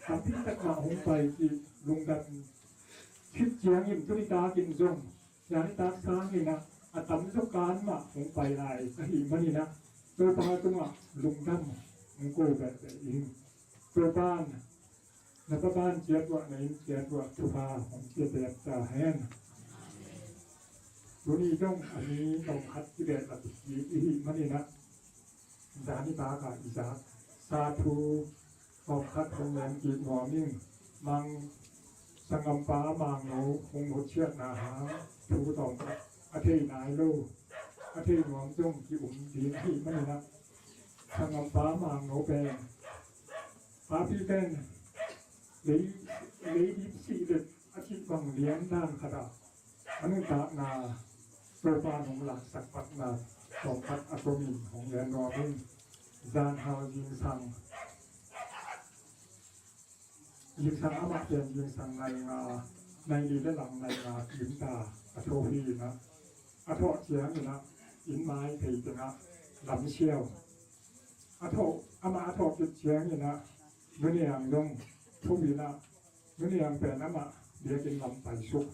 tampi tak mah hong pai ci lungdam khit ciangin tuni tak in zong zani tak sangin ah a tamzaw kan mah hong pai lai ahih manin ah Topa tungah lungdam hong ko behbeh ing. Topa in na pa ban ciat uah na inn ciat uah thupha hong pia behbeh ta hen. Tuni zong a ni tawm khat i behlap i hih manin ah zani tak ah i zak sa thu tawm khat hong len kik nuam ing. Mang sanggampa Mang No hong muhchiatna hang thu tawm khat a thei nai lo, a thei nuam zong ki um ding ahih manin ah sanggampa Mang No pen papi pen lei, lei dip sih let a cih bang lian dan khat ah a nuntakna Topa nong laksak patna Tawmkhat a tomin hong gen nuam ing. Zan hau zingsang, zingsang amah pen zingsang nai nga, nai li le lang nai nga kim ta a tho hi inah, a thawh ciang inah inn mai thei tengah lamsiau. A thawh, amah a thawh khit ciang inah Nu Niang zong tho inah, Nu Niang pen amah biakinn lam paisuk.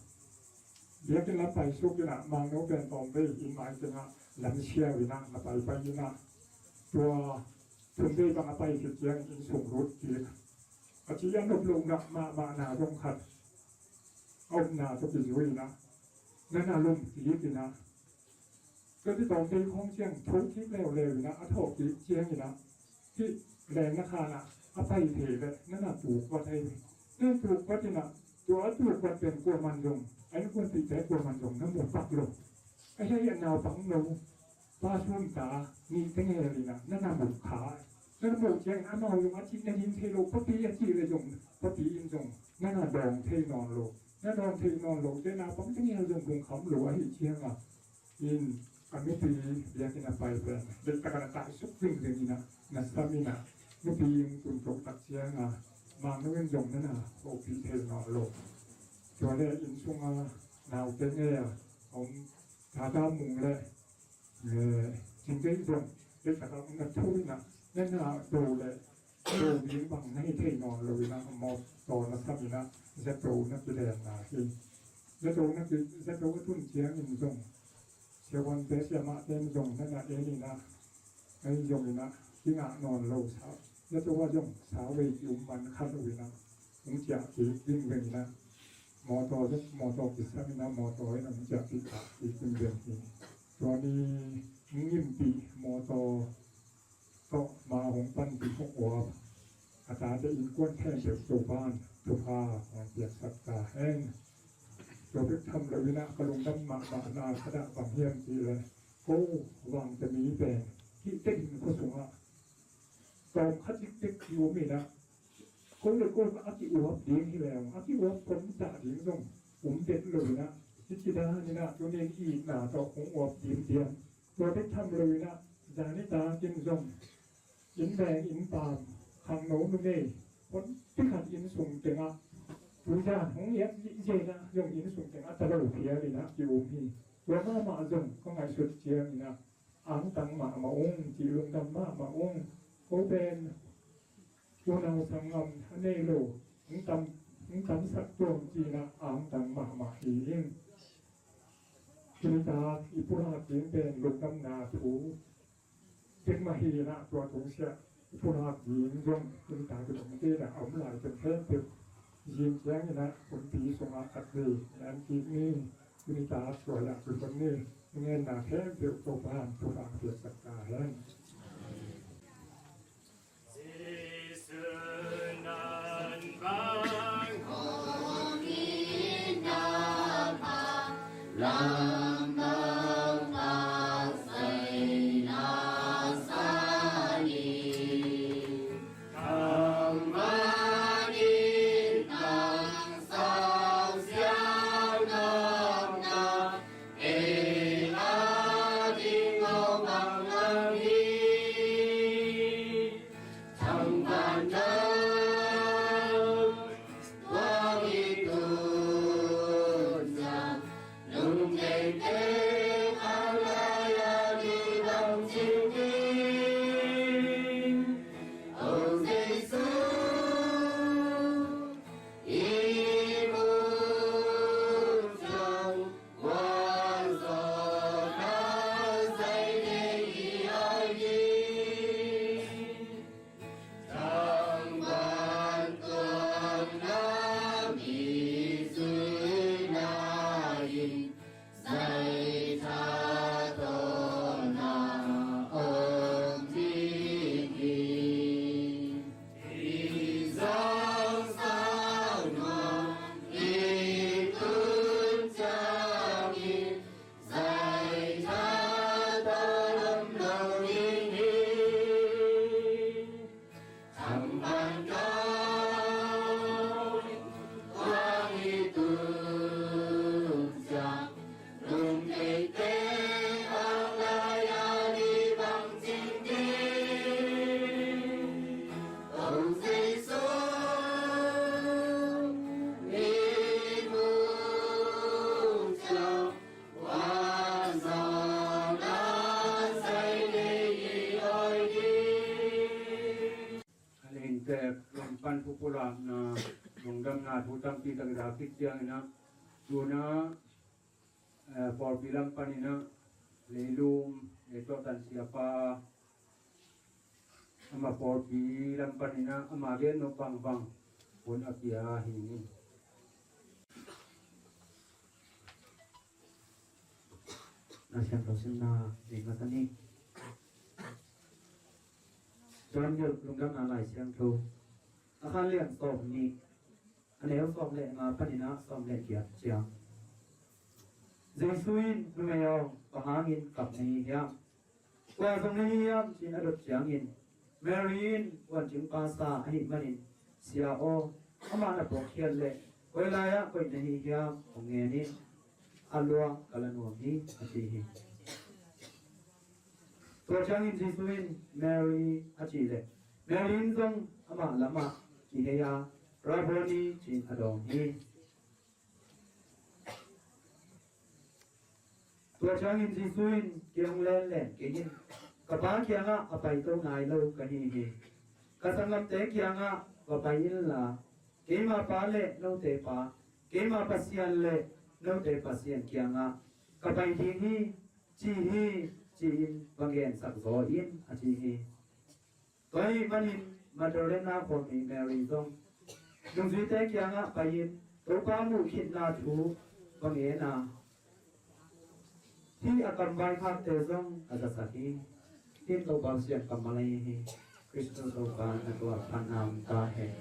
Biakinn lam paisuk inah Mangno pen tawmvei inn mai tengah lamsiau inah na paipai inah, tua thumvei bang a pai khit ciang inn sung lut kik. A ci a nop lohna mahmahna zong khat a omna tawh kizui inah, na na lum kik inah, tua ci tawmvei khawng ciang tho kik leuleu inah, a thawh kik ciang inah, hih lengna khanah a pai thei leh na na tuk vat hi. Na tuk vat inah, tua a tuk vat pen kuaman zong, a innkuanpihte kuaman zong na mu pak lo. A hia hia naupang lo, pa sum ta nih teng hel inah na na mu kha. Na na mu ciang amau zong a cih na din thei lo, papi a cih le zong, papi in zong na na dawng thei nawn lo. Na dawng thei nawn lo te naupang teng hel zong lungkham lo ahih ciangah, in a nupi biakinn a pai pen deihtak a na taisuk vingveng inah, na sam inah, nupi inn tun toh tak ciangah Mangno in zong na na hopih thei nawn lo. Tua le inn sunga naute ngeia om Tata Mung le Cing Deih zong deihtak a na thu inah, na na do le do ding bang na hi thei nawn lo inah, mawtaw na sam inah zato na kilenna hi. Zato na ki, zato a tun ciangin zong siavuante siamahte in zong na na en inah, ei zong inah kingah nawn lo sa. Zato a zong sa vei ki um man kha lo inah, hong ciah kik ding veng inah, mawtaw zong, mawtaw kisam inah mawtaw inah hong ciah kik kik ding veng hi. Tua ni hong ngimpih mawtaw tawh ma hong panpih hong uap a tate innkuan khempeuh Topa'n thupha hong piaksak ta hen. Tua bek tham lo inah ka lungdam mahmahna khat ah bang hiam cih leh, ko Vangtemi pen hih tein khua sungah tawmkhat cikcek ki-um inah, ko le ko a ki-uap ding hi leng, a ki-uap pongcah ding zong um det lo inah, hih ci dan inah tunin itna tawh hong uap dimdiam. Tua bek tham lo inah, zani takin zong inn veng inn paam, khangno numei, honpi khat inn sung tengah, tuzan hong iat zihzia inah zong inn sung tengah ta lo phial inah ki-um hi. Tua mahmah zong ka ngaihsut ciang inah angtang mahmah ung, cih lungdam mahmah ung. Ko pen unau sanggam a nei lo, hong tam, hong tamsak tuam cih inah angtang mahmah hi ing. Tuni tak i pulak ding pen lungdamna thu bek mah hi inah, tua tungsiah i pulak ding zong tuni tak i tungte inah a om lai pen khempeuh zing ciang inah kumpi sungah khat vei en kik ni. Tuni tak tua inah tun ni. Ngenna khempeuh Topa'n thupha piaksak ta hen. Jesu nan bang hong in na bang, lam bang bang sai na sa ni. Tang man in tang sau siau nong na, ei a ding ngawng bang lam hi. Thang van dau tuang i tun zang, lungteng teng a lai a ding bang cing ding. O Jesu, i mun zang, guan zaw na zai ding i ai ding. Thang Tek lungpan thupulakna, lungdamna thu tampi tak i za khit ciangin ah, tu-in ah, eh, pawlpi lam panin ah, leilum, leituahtan siapa, ama pawlpi lam panin ah, ama gen nop bangbang hun a pia hi ni. Na Siangtho simna ding masa ni. John gelh Lungdamna Lai Siangtho, a khanlian sawmnih, a neu sawm le nga panin ah sawm le giat ciang. Jesu in, "Numei aw, bang hangin kap na hi hiam? Kua zong na hi hiam?" ci-in a dot ciangin, Mary in, "Huancingpa sa ahih manin, Sia aw, amah na puakkhiat leh, koi lai-ah koih na hi hiam, hong ngen in. A luang ka la nuam hi," a ci hi. Tua ciangin Jesu in, "Mary," a cih leh, Mary in zong amah lamah kihei a, "Rabboni," ci-in a dawng hi. Tua ciangin Jesu in, "Kei hong lenlen kei in, ka Pa kiangah a paito nai lo ka hi hi. Ka sanggamte kiangah va pai inla, keima Pa le note Pa, keima Pasian le note Pasian kiangah ka pai ding hi, ci hi, ci-in va gensak zaw in," a ci hi. Tua ahih manin Magdalena khuami Mary zong nungzuite kiangah pai-in Topa muh khitna thu va ngen a, hih a kam vaikhakte zong a zasak hi. Hih Topa sian kammal ahi hi. Khristu Topa na tuah phatna om ta hen.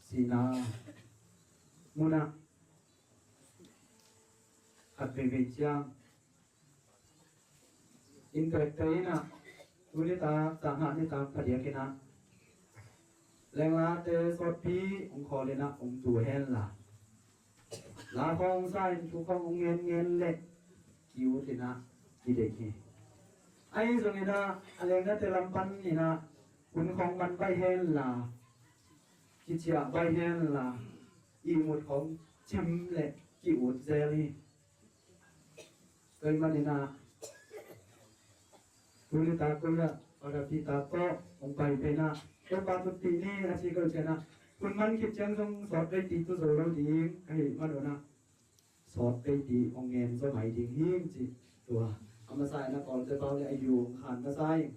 Sihna munah khat veivei ciang inntekte in ah, tu nitak, zan nitak phadiak in ah, lenglate sawtpi hong khawl in ah hong tu hen la, la khawng sa in thu khawng hong ngen leh ki-ut in ah kideih hi. Ahi zongin ah, a lengnate lam pan in ah hun khawng man baih hen la, kiciah baih hen la, ihmut khawng cim leh ki-ut zel hi. Tua ahih manin ah, tu nitak koi ah, Father Peter tawh hong pai pen ah, "Topa, tutpih ni," a ci kei uh ciang ah, hun man khit ciang zong sawt vei ti tu zo lo ding ka hih man un ah, sawt vei ti hong ngen zaw mai ding hi, ci. Tua a masa in ah Kawlte pau le a yung khan masa in,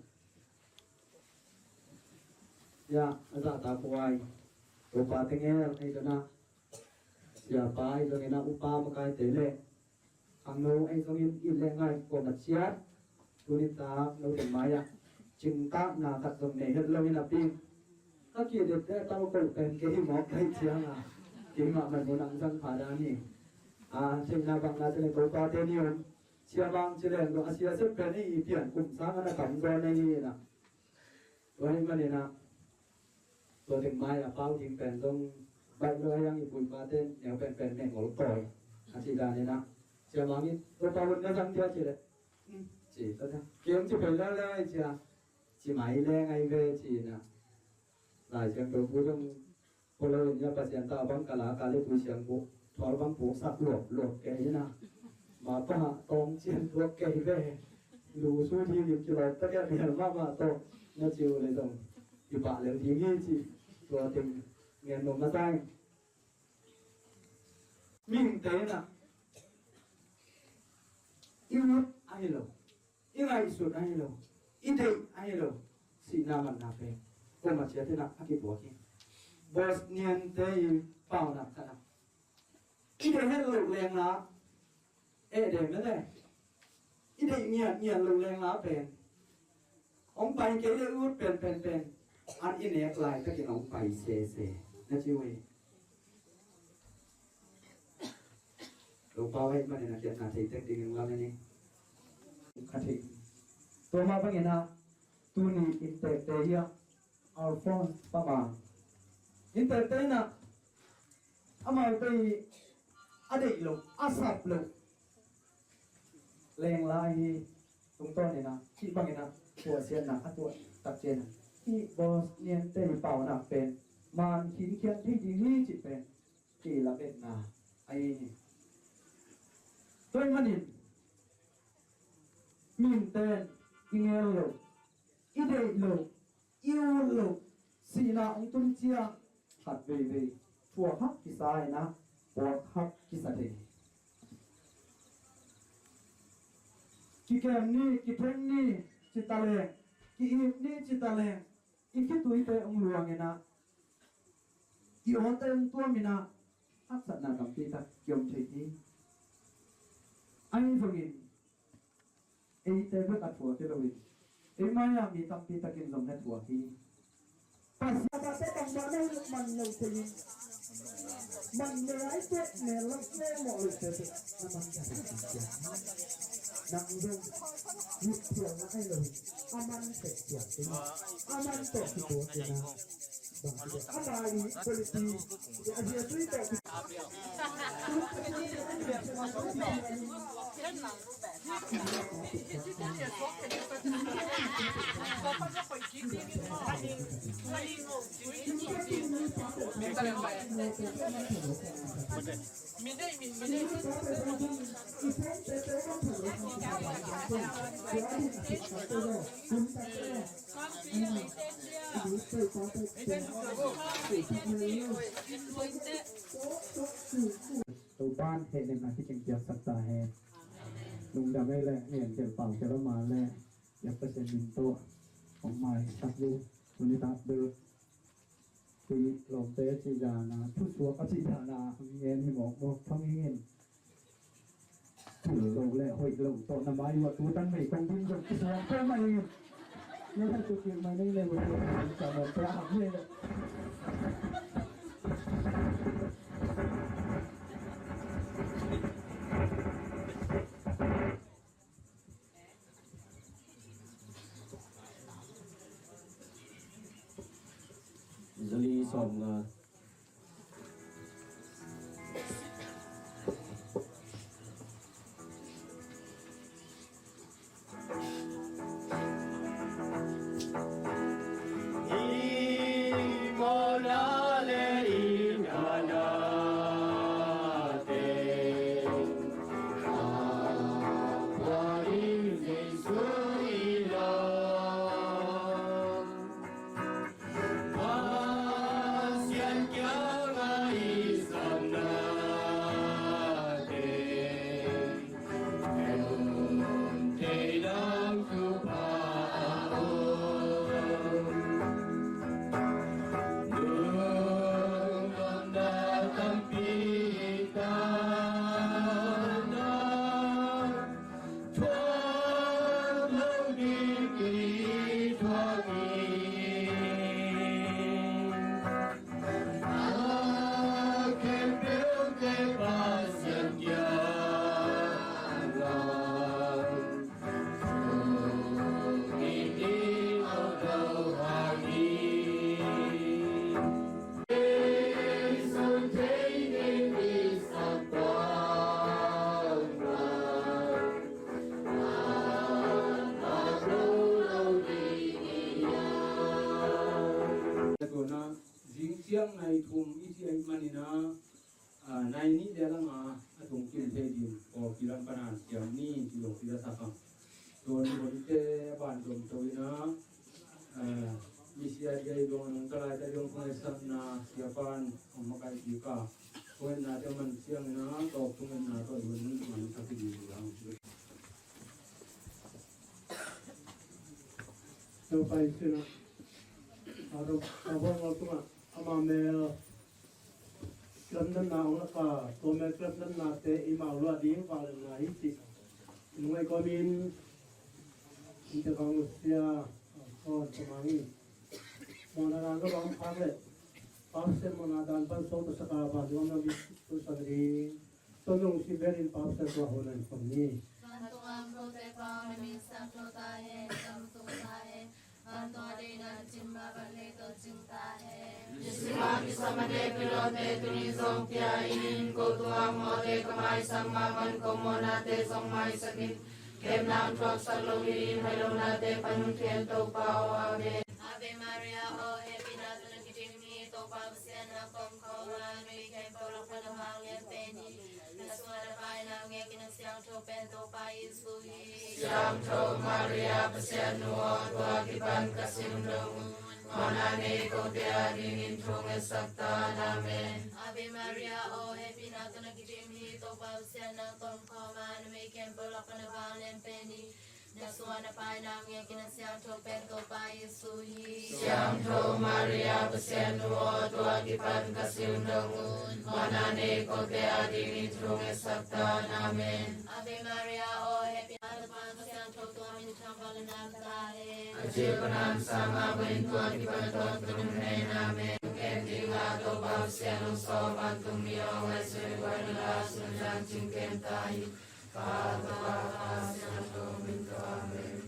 ya, a zahtakhuai, Topa teng el, ahi zongin ah, siapa ahi zongin ah, upa makaite le khangno ahi zongin it le ngai kuamah ciat, tu nitak no teng mai-ah cingtakna khat zong nei het lo in a ping. Ka kidette tau ko pen kei hi mawk ka hih ciang a, keimah man mun ang zang pha dan hi. A, theihna bangna ci leng Topate ni om, sia mang ci leng dong a sia sep pen i pian kum sang a na kam zaw na hi na. Tua ahih manin ah, tua teng mai a pau ding pen zong baih lo a, i pu i pate neu penpen meh ngol tawi a cih dan in ah, sia mang in, "Topa hun na zang dia?" ci leh, "Um," ci, tua cia, "Kei hong ci phei leuleu ei," ci a, ci mai leng ahi ve ci in ah. Lai Siangtho pu zong polo in ah, Pasian ta bang ka la ka le tui siang pu thawl bang puksak luapluap kei in ah, mapa tawng cian tuak kei ve. Lu su ding in kilawm takah mial mahmah tawh na ci uh leh zong i pah lel ding hi, ci. Tua teng ngen nuam masa ing. Mihingte in ah i ut ahi lo, i ngaihsut ahi lo, i deih ahi lo sihna manna pen kuamah ciat in ah a kipuak hi. Bosniante i paunak khat ah, i deih het loh leng la, eh, deih mete, i deih ngiatngiat loh leng la pen, hong pai kei le ut penpenpen, an i nek laitakin hong pai sese, na ci uh hi. Lo pau ahih manin a kiatna thei tek dingin lam en ing. Ka thei. Tua mah bangin ah, tuni inntekte hi a, Alphonse Pama. Inntekte in ah, amaute i a deih lo, a sap lo leng la hi. Tungtawn in ah, hih bangin ah, puahsiatna a tuah tak ciangin ah, hih Bosniante i paunak pen man khinkhian thei ding hi cih pen kilametna ahi hi. Tua ahih manin mihingte in i ngel loh, i deih loh, i ut loh sihna hong tun ciang khat veivei thuak hak kisa in ah, puak hak kisa thei hi. Kikem ni, kitheng ni ci taleng, ki-ip ni ci taleng, i khituite hong luang in ah, i awte hong tuam in ah, haksatna tampi tak kiom thei hi. Ahi zongin eite bek a thuak hi lo in, ei mai-ah mi tampi takin zong na thuak hi. Pasian a tate bangmah na hi man lo te hi. Man ne ai te ne lo ne mawh lo te te. Na man ta ta ta ta. Nang zong mit thial na ai lo hi. A man te thial te. A man to ki to te na. Bang te. A mai quality. Ya ya tui to ki. Topa'n hehnemna kicing piaksak ta hen. Lungdam ei leh, ngen tel pau tel a ma leh, yak Pasian min tawh hong maisak uh. Tuni tak bel tui lawmte cih dan a, thusuak a cih dan a, hong ngen hi mawkmawk thang hi ngen. Tul lo leh hoih lo tawh na mai uh a, tu tan mei kong din zong kisuak peuhmah hi ngen. Ngen han tu kik mai nei leh, hoih lo tawh sa mawk peuh a hak hi leh. Zali sawmnga. I mawhna le i nganate a pua ding Jesu i lawm. Pasian kiangah i samnate thei dang thupha a om. Lungdamna tampi tak na thuak lo ding i thuak hi. A khempeuhte Pasian kiangah thungin i awh lo hang hi. Jesu thei ding i sak bangmah Tuana zing ciang nai thum i ci ahih manin ah, nai nih le a lama a tung kim thei ding, Kawlpi lam pan a ciang ni ci dong ci da sa kang. Tuan bonte a ban dom to in ah, misia dia i dong nong kalai ta dong kong ai sakna sia pan ong makai kik a. Kong etna te man ciang in ah, tawp tung etna tawh i dong man sak i ding lang. Topa i sinah a dong a bawng a tungah ama mel kilamdanna hong lak a, tua mel kilamdannate i mau luah ding vangliatna hi cih i lungngaih kawmin innte kang sia Hon Tha Mang in mawhna dan ka bang phak leh Pausia mawhna dan pan sawm pasaka vantung a mi tusang ding. Tua lungsim belin Pausia tua hun an khom ni. Vantung a om kote Pau, na min siangtho ta hen, na gam tung ta hen. Vantung a deihna cim mah bang leitungah cim ta hen. Jesu mah kisam a dek pilawte tuni zong pia in, ko tungah mawhte ka maisak mah bang ko mawhnate zong maisak in. Khemna hong thuaksak loin, haihlonate pan hong khen Topa aw. Amen. Ave Maria, aw hehpihna tawh na kidim hi, Topa Pasian na pom kho a, numei khempeuh lakah na vanglian pen hi. Na sungah na vaina ngek in a siangtho pen Topa Jesu hi. Siangtho Maria Pasian nu aw, tua kipan ka sin dong un, mawhna nei kote adingin thungetsak ta in. Amen. Ave Maria, aw hehpihna tawh na kidim hi, Topa Pasian nang tawh om khawm a, numei khempeuh lak pan na vanglian pen hi. Na sungah na Pa in a ngiakin a siangtho pen Topa Jesu hi. Siangtho Maria Pasian nu aw, tua kipan ka sin dong un, mawhna nei kote adingin thungetsak ta in. Amen. Ave Maria, aw hehpihna tawh na kidim hi, Topa Pasian nang tawh om a, numei khempeuh lak pan na vanglian pen hi. A cil panin a sangah bangin tua kipan tawh tung hen. Amen. Ken ding a Topa Pasian hong sawm a tung mi aw, ngaihsut in guan in la, sun dang cing ken ta hi. Pa, Topa, Pa, Siangtho min tawh. Amen.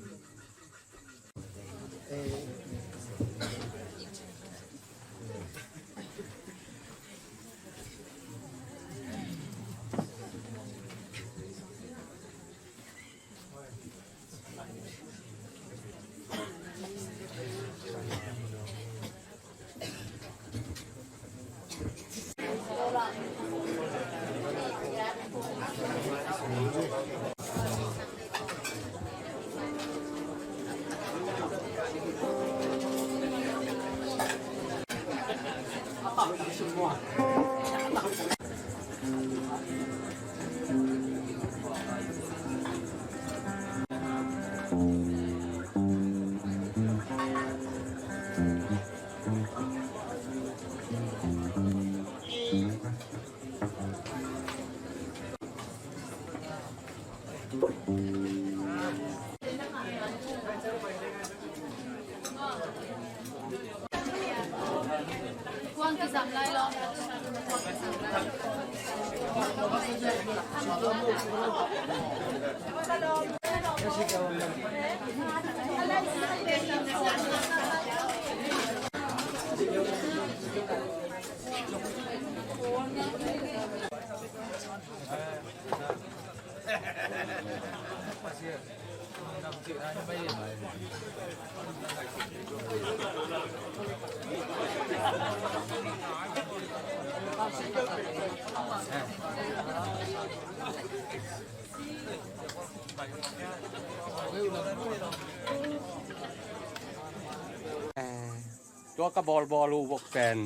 Tua ka bawlbawl uh vok pen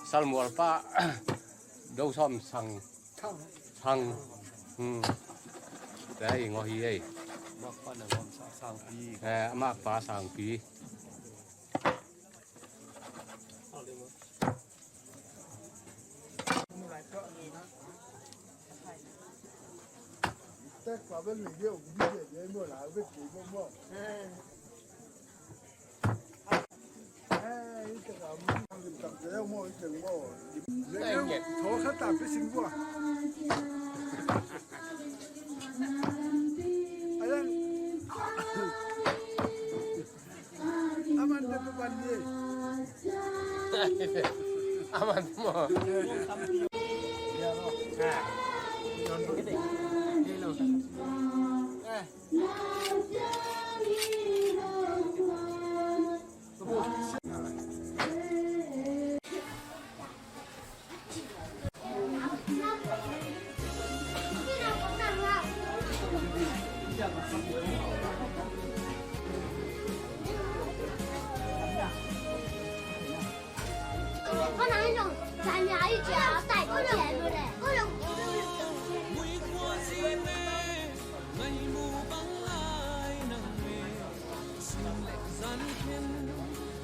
Salmual pa Do Sawm Sang. Sang. Hmm. Tua i ngawh hi ei. Makpa na gawm sa Sangpi. Eh, makpa Sangpi. Aman te pu ban ni. Aman mo.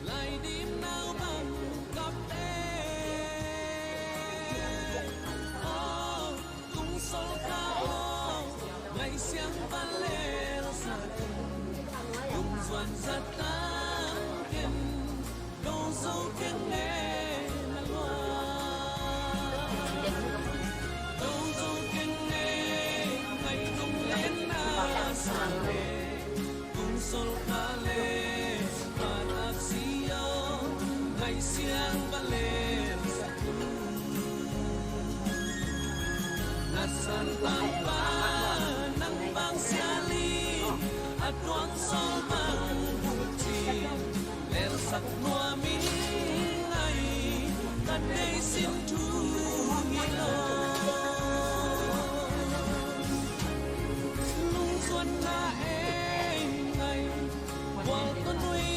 Lai dim nau bang kap te. Aw, tung sol kha aw, ngai siang van lel sa tung. Tung zuan zat tang ken, do zo keng ne na lua. Do zo keng ne, ngai tung len na sa le. Tung sol kha le, pan ak si o, ngai siang va le sa tung. Na san pan pa, nang bang sia li, a tuang sol bang bu ci. Lel sak nuam ing ai, ka deih sin thu hi lo. Lungzuanna ei ngai, bual tua nui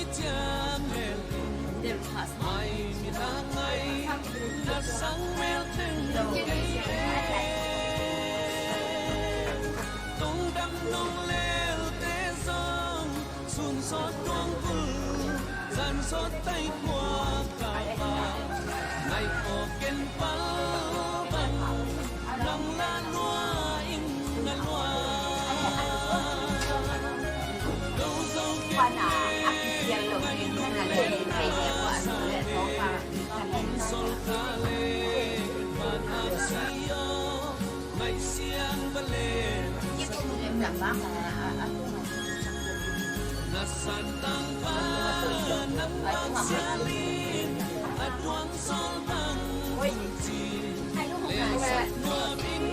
Mai mi na ngai na sang mel teng kei e. Tungdam nong lelte zong sun sawt tuang kul zan sawt tai khua ka pa. Ngai aw ken pal bang nang la lua in na lua. Lo zo ken ngai lung len na sa le. Tung sol ka le ban ak si aw. Ngai siang ba le sa tung. Na san tang ba nang bang sia lin a tuang sol bang ci. Le sa tua bing.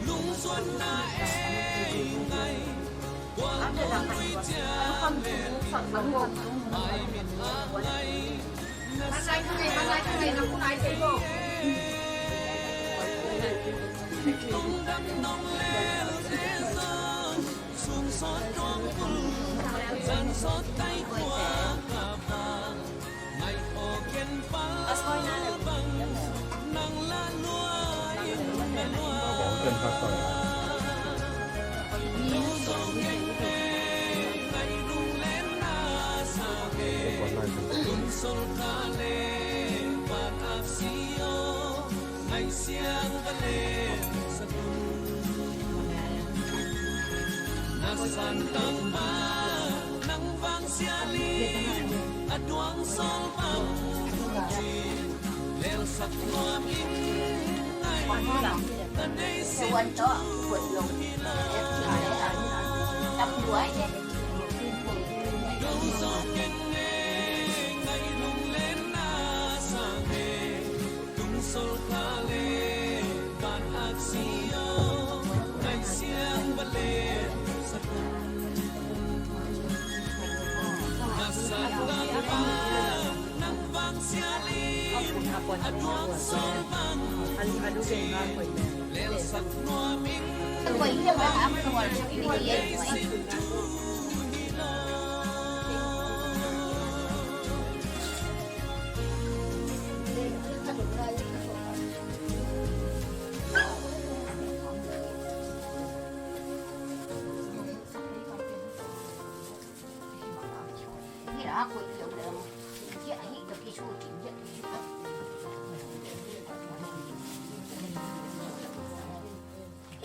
Lungzuan na ei ngai kua lungdui ciang le. Mai mit a ngai na sa ngai na ngai na ku nai te bo. Tungdam nong lelte zong sun sawt tuang kul zan sawt tai khua ka pa. Ngai aw ken pal bang nang la lua in na lua. Lo zo ken ngai lung len na sa le. Tung sol ka le ban ak si aw. Ngai siang ka le sa tung. Na san tang ba nang vang sia lin a tuang sol bang ci. Lel sak nuam in ngai na dei sin tu hi la. Lo zo ken ngai lung len na sa le. Tung sol ka le ban ak si aw. Ngai siang ba le sa tung. Na sa la ba nang vang sia lin a tuang sol bang ci. Lel sak nuam in ngai na dei sin tu hi la.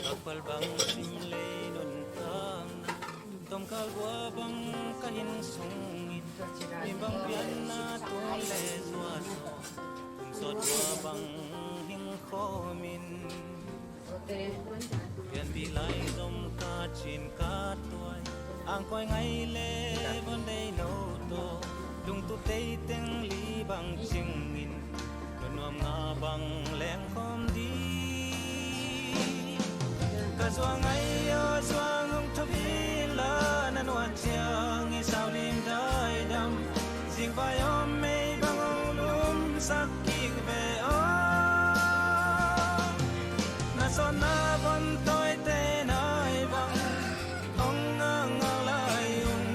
Kapal bang sim lei nuntakna, tomkal gua bang ka inn sungin, mi bang pianna tung le zuan, kum sawt gua bang hing khawmin. Pianpih lai zom ka cin ka tuai, angkuai ngai le von dei no tawh, lungtu tei teng li bang cingin, nuam nga bang leng khawm ding. Ka zuang ngai aw zuang hong thupi la, na nuan ciang i sau lim dai dam. Zing vai om mei bang hong lumsak kik ve aw. Na sawtna von tawite nai bang hong ngang ngang lai ung.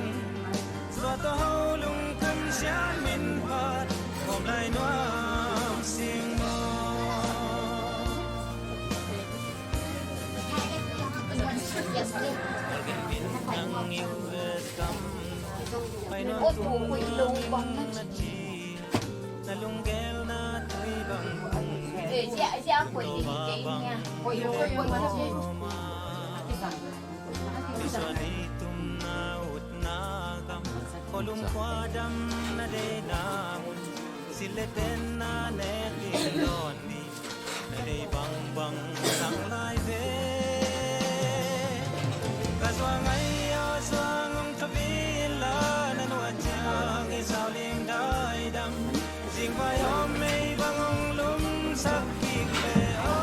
Zua tawh ho lungkum sian min phat om lai nuam sing maw. Nang invest kam pai nuam tung na ci. Na lunggel na tui bang. Eh, sia, sia, koi ding kei nia. Koi, koi, koi, koi. Suan i tum na ut na gam, ko lungkhua dam na dei na mun, silh le ten na nek in dawn ni, na dei bangbang sang lai ve. Ka zuang ngai aw zuang hong thupi la, na nuan ciang i sau lim dai dam. Zing vai om mei bang hong lumsak kik ve aw.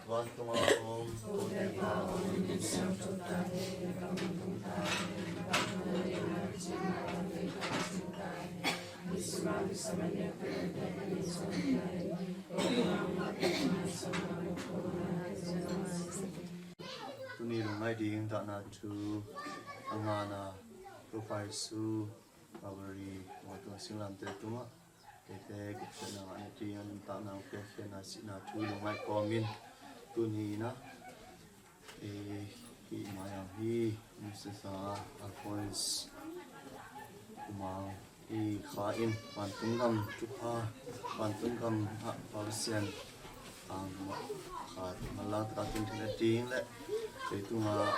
Vantunga om tuni lungngaih ding dahna thu a ngana Topa Jesu Calvary mawh tung a singlamteh tungah eite gupkhiatna ngahna ding a nuntakna hong piakkhiatna sihna thu lungngaih kawmin tuni in ah i hih mai-ah hi Mister Alphonse Kumang i kha in vantung gam thupha, vantung gam ah Pasian ang mah khat manlang taka tun theihna ding le leitungah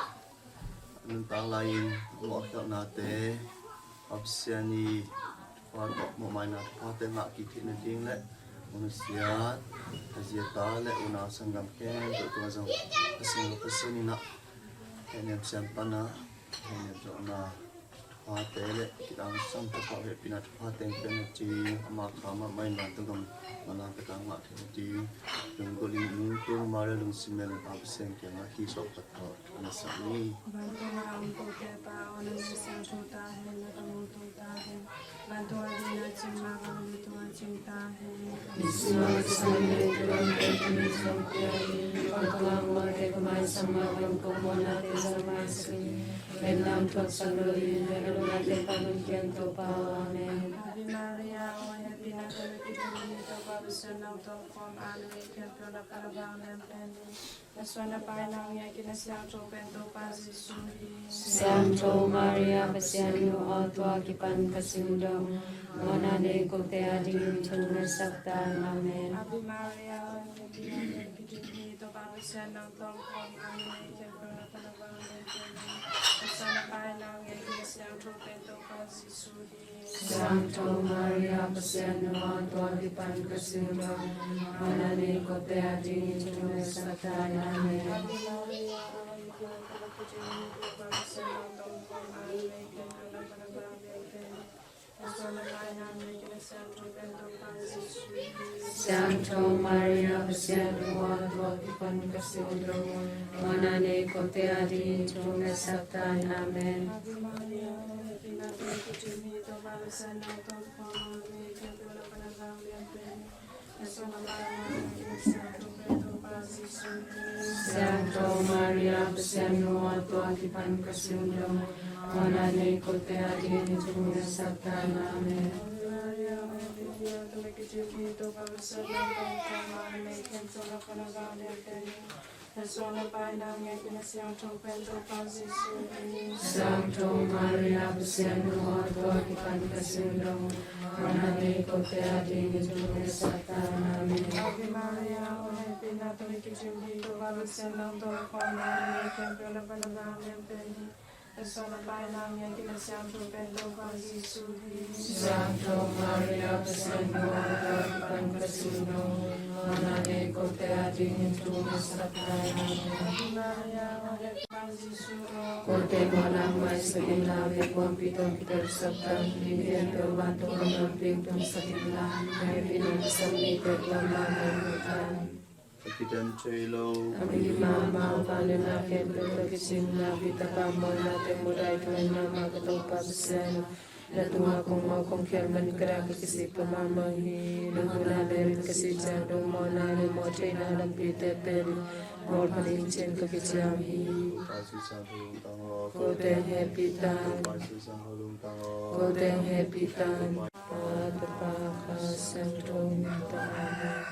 nuntak lai-in mawhkhialhnate Pasian i thupha tawh mawhmaina thuphate ngah kik theihna ding le u nusiat, a zi a ta le unau sanggam khempeuh tungah zong Pasian, Pasian in ah hehnem siam pan a hehnem zawhna thuphate le kidang sam thupha hehpihna thuphate hong piakna ding, ama kha mahmah in vantung gam manlang taka ngah theihna ding, lunggulh in nungtung Maria lungsim mel in Pa Pasian kiangah hih sawltak tawh na sak ni. Vantung a om kote Pa aw, na min siangtho ta hen, na gam hong tung ta hen. Vantung a ding na cing bang a, leitung a cing ta hen. Ni simin a kisam in nei tua bang pen tuni zong pia in. Vantung a om mawhte kumai sam a, vantung mawhna te zong mai sak in. Pen lam thuak sak lo in, pen lupna te pan hong kian to Pa aw. Amen. Ave Maria, aw hehpihna tawh na kidim hi, Topa Pasian nong tawng khawm a, na min khempeuh na pan a vang lian pen hi. Na suan na pai nang ngiat in, na siangtho pen Topa Jesu hi. Siangtho Maria, Pasian nu aw, tua kipan ka sing dong, mawhna nei kote adingin thungetsak ta in. Amen. Ave Maria, aw hehpihna tawh na kidim hi, Topa Pasian nong tawng khawm a, na min khempeuh na pan a vang lian pen hi. Na suan na pai nang ngiat in, na siangtho pen Topa Jesu hi. Siangtho Maria, Pasian nu aw, tua kipan ka sing dong, mawhna nei kote adingin thungetsak ta in. Amen. Siangtho Maria, Pasian nu aw, tua kipan ka sing dong, mawhna nei kote adingin thungetsak ta in. Amen. Ave Maria, aw hehpihna tawh na kidim hi, Topa Pasian nong tawng khawm a, na min khempeuh na pan a vang lian pen hi. Na suan na pai nang ngiat in, na siangtho pen Topa Jesu hi. Siangtho Maria, Pasian nu aw, tua kipan ka sing dong, mawhna nei kote adingin thungetsak ta in. Amen. Ave Maria, aw hehpihna tawh na kidim hi, Topa Pasian nong tawng khawm a, na min khempeuh na pan a vang lian pen hi. Na suan na pai nang ngiat in, na siangtho pen Topa Jesu hi. Siangtho Maria, Pasian nu aw, tua kipan ka sing dong, mawhna nei kote adingin thungetsak ta in. Amen. Ave Maria, aw hehpihna tawh na kidim hi, Topa Pasian nong tawng khawm a, na min khempeuh na pan a vang lian pen hi. Na suan na pai nang ngiat in, na siangtho pen Topa Jesu hi. Siangtho Maria, Pasian nu aw, tua kipan ka sing dong, mawhna nei kote adingin thungetsak ta in. Amen. Ave Maria, aw hehpihna tawh na kidim hi, Topa Jesu aw. Kote mawhna hong maisak in la, vekpi tawh kitelsak tan, mi khempeuh vantung gam lampi hong tungsak in la, hehpihna kisam mite kuamah mah hi ta in. A kidan thei lo, a mihing mahmah, vangliatna khempeuh tawh kicingna, pi tapa mawhna teng mudaituaina mah ka Topa Pasian aw. Na tungah kong mawh kong khial man ka dah ka kisik pah mahmah hi. Na hun a lel ka sih ciang dong, mawhna le mawh theihna lampite pen mawlpha ding cin ka kiciam hi. Kote hehpih tan. Kote hehpih tan. Pa, Tapa, Kha Siangtho min tawh. Amen.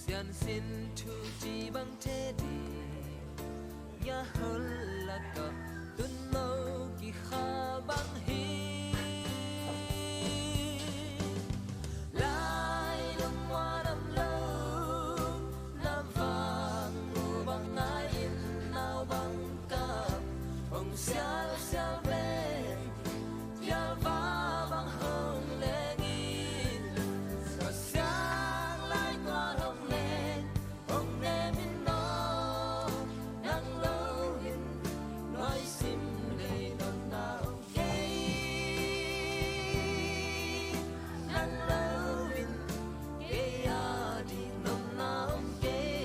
Siansin thu ci bang the ding, ya hol laka tun lo kikha bang hi. Lai lung muanam lo na vang mu bang ngai in nau bang ka hong sial sial ve. Pialva bang hong leng in, Pasian lai tuan hong leng, hong nem in aw, nang lo in, nuai sim lei nopna om kei. Nang lo in, kei a ding nopna om kei.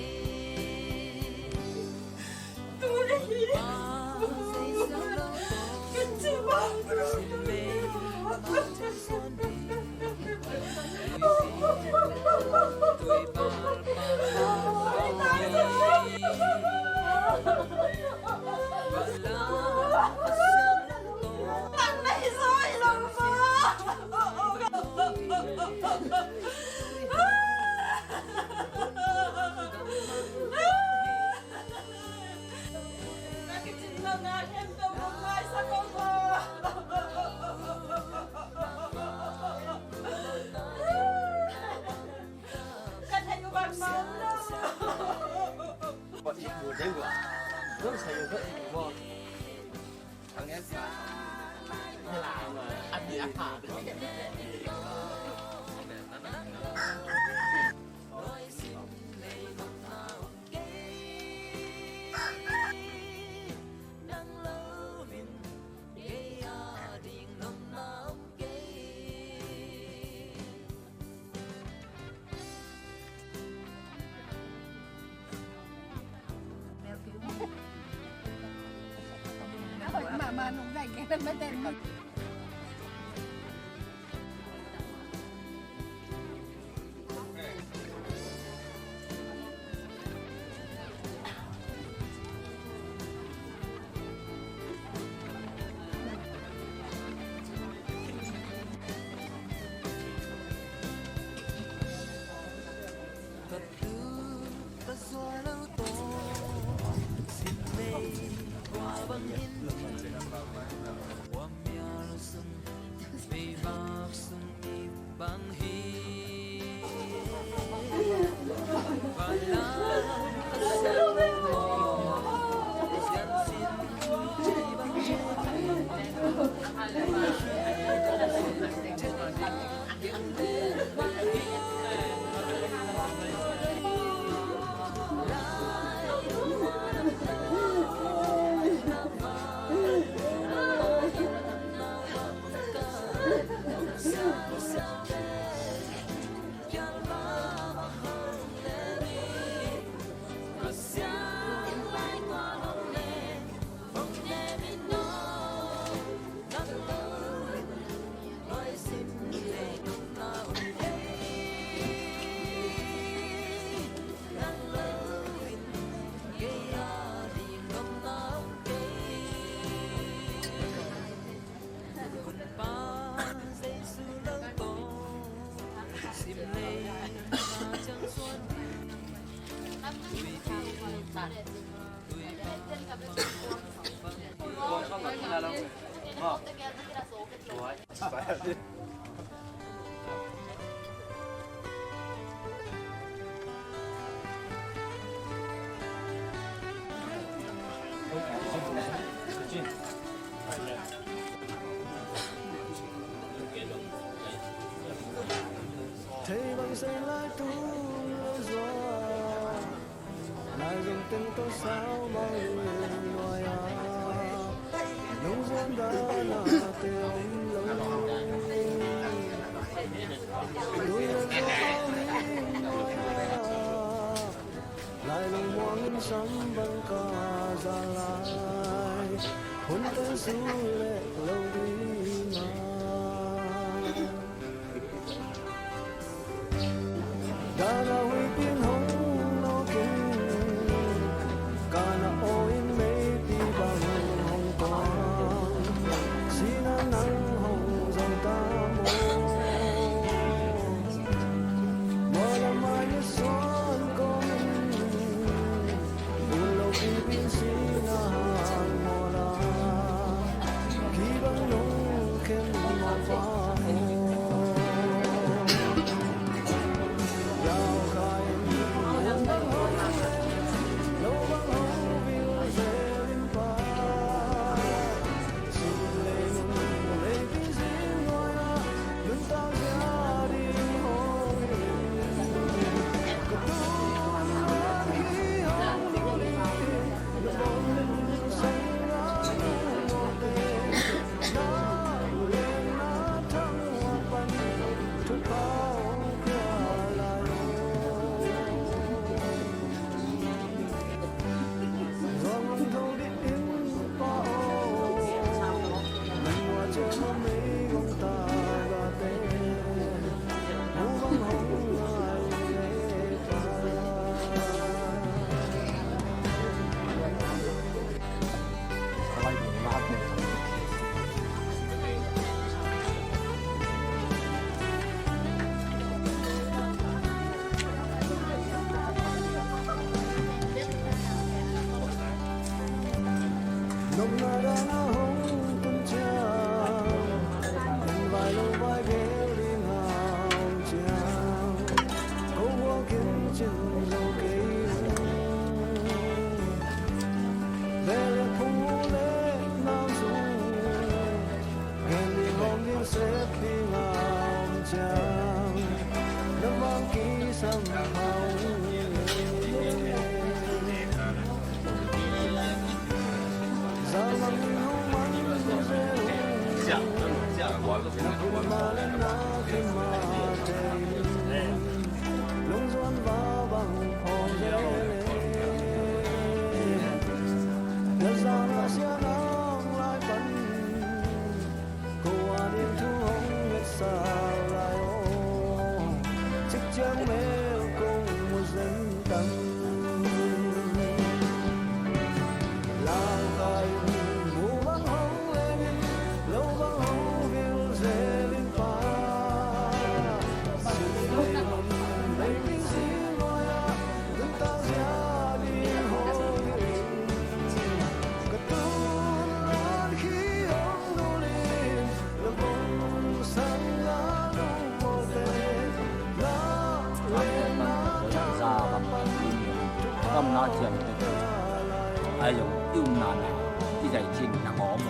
Thei bang sei lai tung lo zua, lai zong teng to sao bang nuai a, lungzuan dana te om lo. Tui le zua ling nuai a, lai lung muang in sam bang ka za lai, hun te su le lo ding a. Kamna thiam te ai zong i umna na i zai chin na ngawm.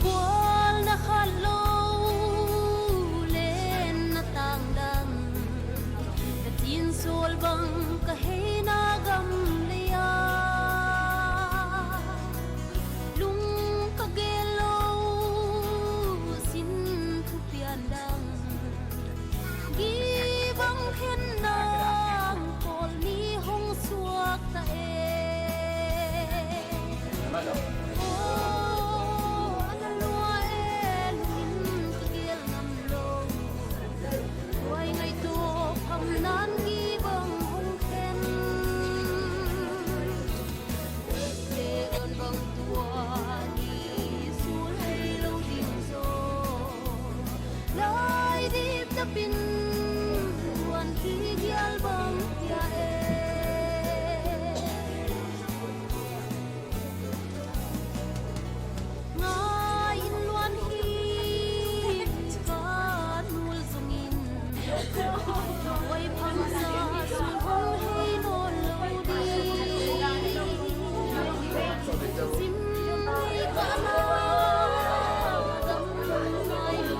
Gual na khat lo len na tangdang, na tinsual bang ka hei na gam lei-a. Lung ka gel lo sin thupian dang, gibang khen nang pawl mi hong suak ta e. Oh, a na lua e, lungin ka gel ngam lo. Tua i ngaihtuah phang nan gibang hong khen. Tua bang tua ni sul hei lo ding zaw. Lai dip dap in luan ki gial bang pia e. Ngai in luan hi ka nul zongin, oi phamsa sul hong hei nawn lo ding. Sim nei ka na gam ngai lo.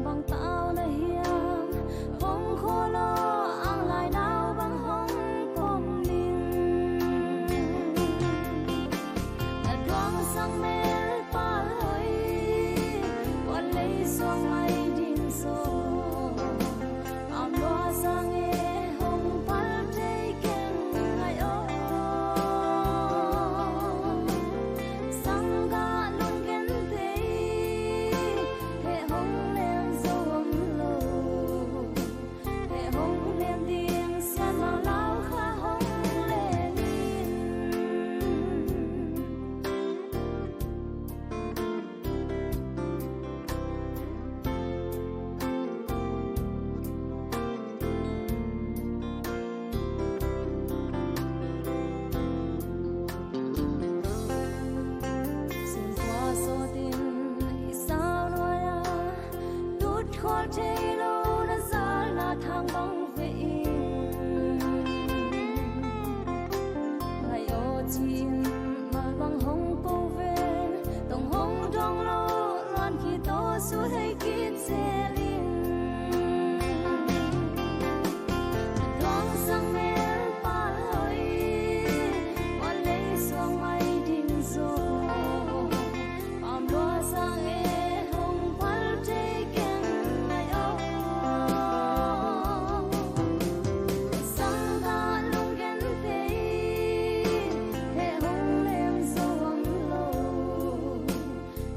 Bang tau na hiam, hong khawl aw, ang lai nau bang hong pom ning. Na tuang sang mel pal hoi, wan lei suang mai ding zaw. Am lua sang e, hong pal thei keng ngai aw. Sang ka lung gen thei, heh hong lem zo om lo. Heh hong lem ding sian mang lau kha hong lem in. Singkua sawtin i sau nuai-a tut khawl thei lo na zalna thang bang ve in. Ngai aw ci-in mal bang hong ko ven, tong hong dong lo luan khit aw, su hei kit zel in. Tuang sang mel pal hoi, wan lei suang mai ding zaw. Am lua sang e, hong pal thei keng ngai aw. Sang ka lung gen thei, heh hong lem zo om lo.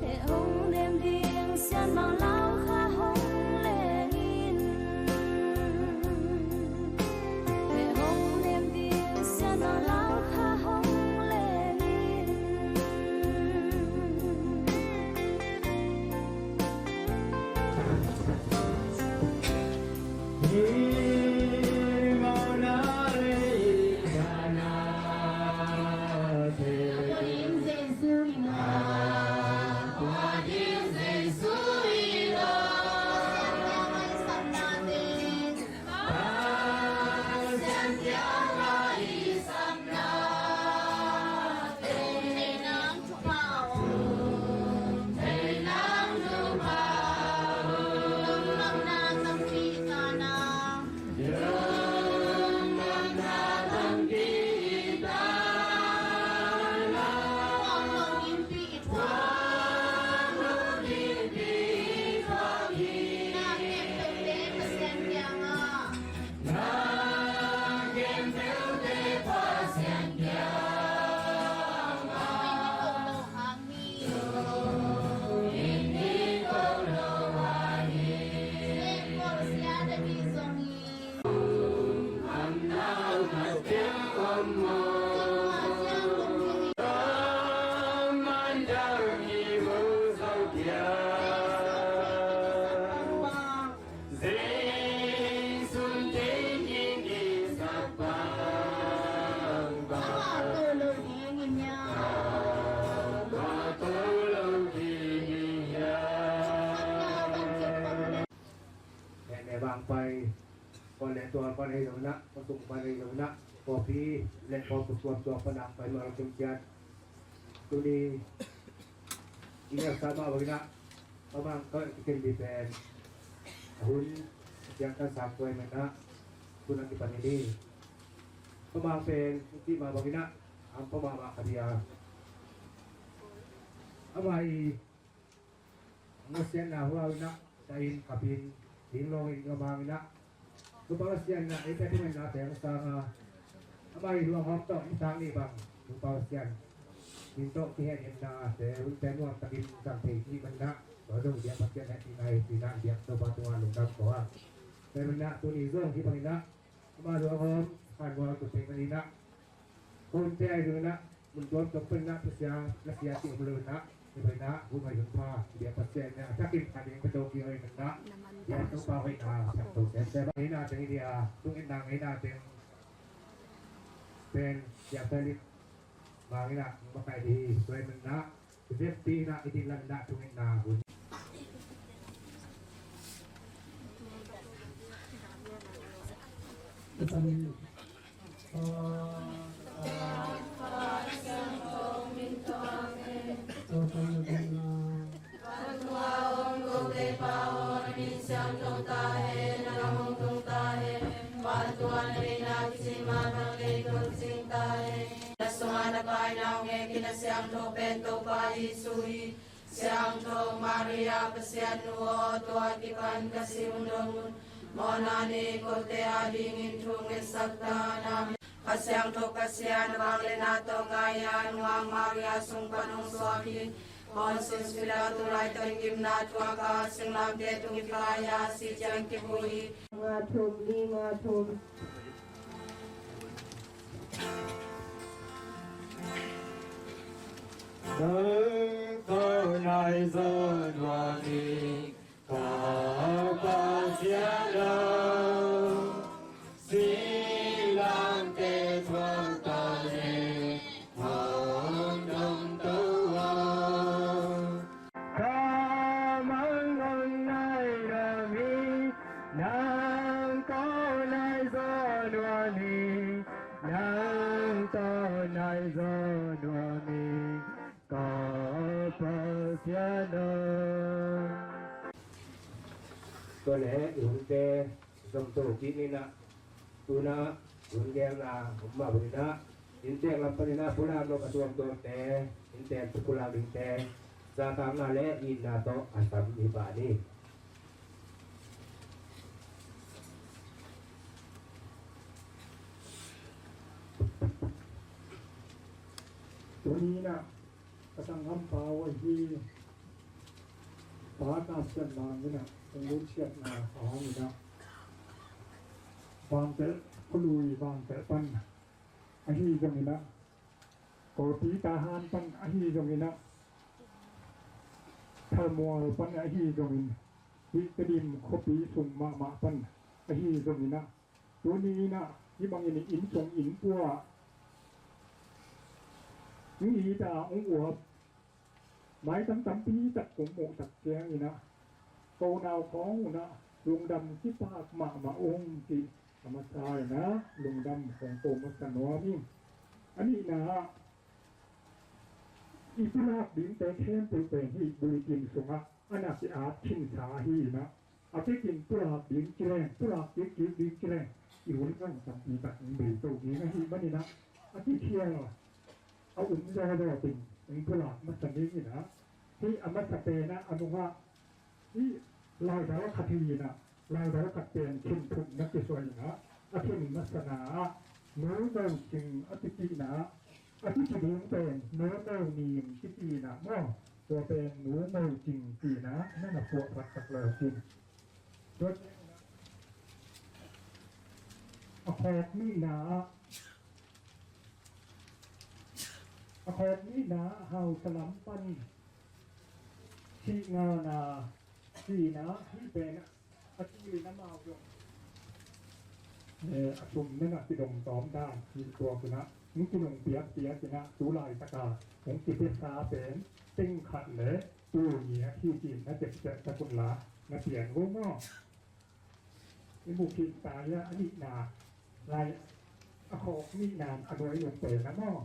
Heh hong lem ding sian mang lau kha hong lem in. Heh hong lem ding sian mang lau kha hong lem in. Nene bang pai, ko le tua pan hei lo na, ko sung pan hei lo na, ko pi le ko ku suam tua pan ang pai ma lo kum ciat. Tuni i ngiat sa mah bangin ah, pamang ka kiken bi pen a hun siang ka sak tuai man ah, tun a kipan in hi. Pamang pen hong cih mah bangin ah, a pamang mah ka bia. Amah i ngasiatna hua in ah, dahin kapin, ding lawngin ka mang in ah, Topa Pasian in ah ei pia thungetnate hong sang a, amah i luanghawm tawh i sang nih bang, Topa Pasian min tawh kihehnemnate hunte nuamtakin zang thei i hih manin ah, tua zong biak Pasian hehpihna hi ci-in ah biak Topa tungah lungdam ko a. Tua manin ah tuni zong hih bangin ah, amah luanghawm khanmual tut thei manin ah, Hunte ahi zongin ah, mun tuamtuam panin ah thusia lasia cih om lo in ah, hih panin ah hun hoih hun pha biak Pasian in ah a thakin pha ding ka do kik ahih manin ah, biak Topa hoihna piak to semsem. Ngeina teng i dia, thungetna ngeina teng pen biak Felix Mang in ah hong makaih ding hi. Tua ahih manin ah, Vekpi in ah i dihlahna thungetna hun. Siangtho ta hen, na gam hong tung ta hen, vantung ah na deihna kici mah bang leitung ah zong tung ta hen. Na sungah na paina hong hek in, na siangtho pen Topa Jesuh hi. Siangtho Maria Pasian nu aw, tua kipan ka sih hong dong un. Mawhna ni kote adingin thu hong ngetsak ta hen. Kha Siangtho Pasian, vangliatna tawh ngai-a, Nungak Maria sung pan hong suak in, Pontius Pilat tu laitakin gimna thuak a, singlamteh tung kipai a, sih ciang kivui hi. Nga thum, ni nga thum. Nang tawh nai zaw nuam ing, ka Pasian aw, singlamteh thuak ta hen, hong dong to aw. Ka mang hong nai nuam ing, nang tawh nai zaw nuam ing, nang tawh nai zaw nuam ing, ka Pasian aw. Tua leh i hunte zom to kik ni in ah, tu-in ah i hun gelna om mah bangin ah, inntek lam panin ah pulak nop a tuamtuamte, inntek pulak dingte, zahtakna leh itna tawh a sam hi pah ni. Tuni in ah ka sanggampa uh ahi Pa Kap Sian Mang in ah hong lutsiatna hangin ah, Vangtelh, khualui Vangtelh pan ahi zongin ah, Kawlpi Tahan pan ahi zongin ah, Thalmual pan ahi zongin, hih Tedim khuapi sung mahmah pan ahi zongin ah, tuni in ah hih bangin inn sung inn pua, hong it a hong uap, maitam tampi tak kong muh tak ciangin ah, ko nau khawng un ah lungdam kipak mahmah ung cih a masa in ah lungdam kong ko masa nuam ing. A nihna ah, i pulak dingte khempeuh pen hih bulletin sungah a na ki-at khinsa hi in ah, a kikin pulak ding kileng, pulak kik kik ding kileng, i hun ngan tampi tak hong bei to ding ahih manin ah, a kikhial a um zawzaw teng hong pulak masa ning in ah, hih a masa pen ah a nungah hih laidal khat hi in ah, laidal khat pen khin thum na kisuah in ah, a khin masana ah Nu Mo Cing a kicihna ah, a kici ding pen Nu Mo Nim kici in ah maw, tua pen Nu Mo Cing ci in ah na na puah phat tak leu cin. Tua ciangin ah a khawk nihna ah, a khawk nihna ah Hausa lam pan Sih Ngau Na ci in ah, hih pen a tul in amau zong, eh, a sum na na kidong tawm dan cih tua kun ah hong kinung piakpiak in ah, tu laitak a hong kipiasa pen teng khat le tul nih a hi cih na teptep tak un la, na pian go maw? I mu khin ta hi a, a nihna lai, a khawk nihna a nuai nung pen a maw?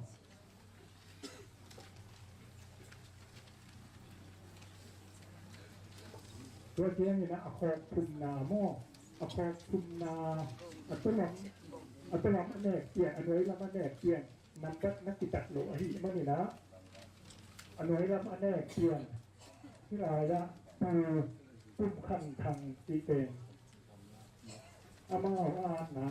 Tua ciangin a khawk thumna maw? A khawk thumna, a talam, a talam a nek pian, a nuai lam a nek pian, nambat na kitat lo ahih manin ah, a nuai lam a nek pian, hih lai-ah Pu Pum Khan Thang cih pen, amau a atna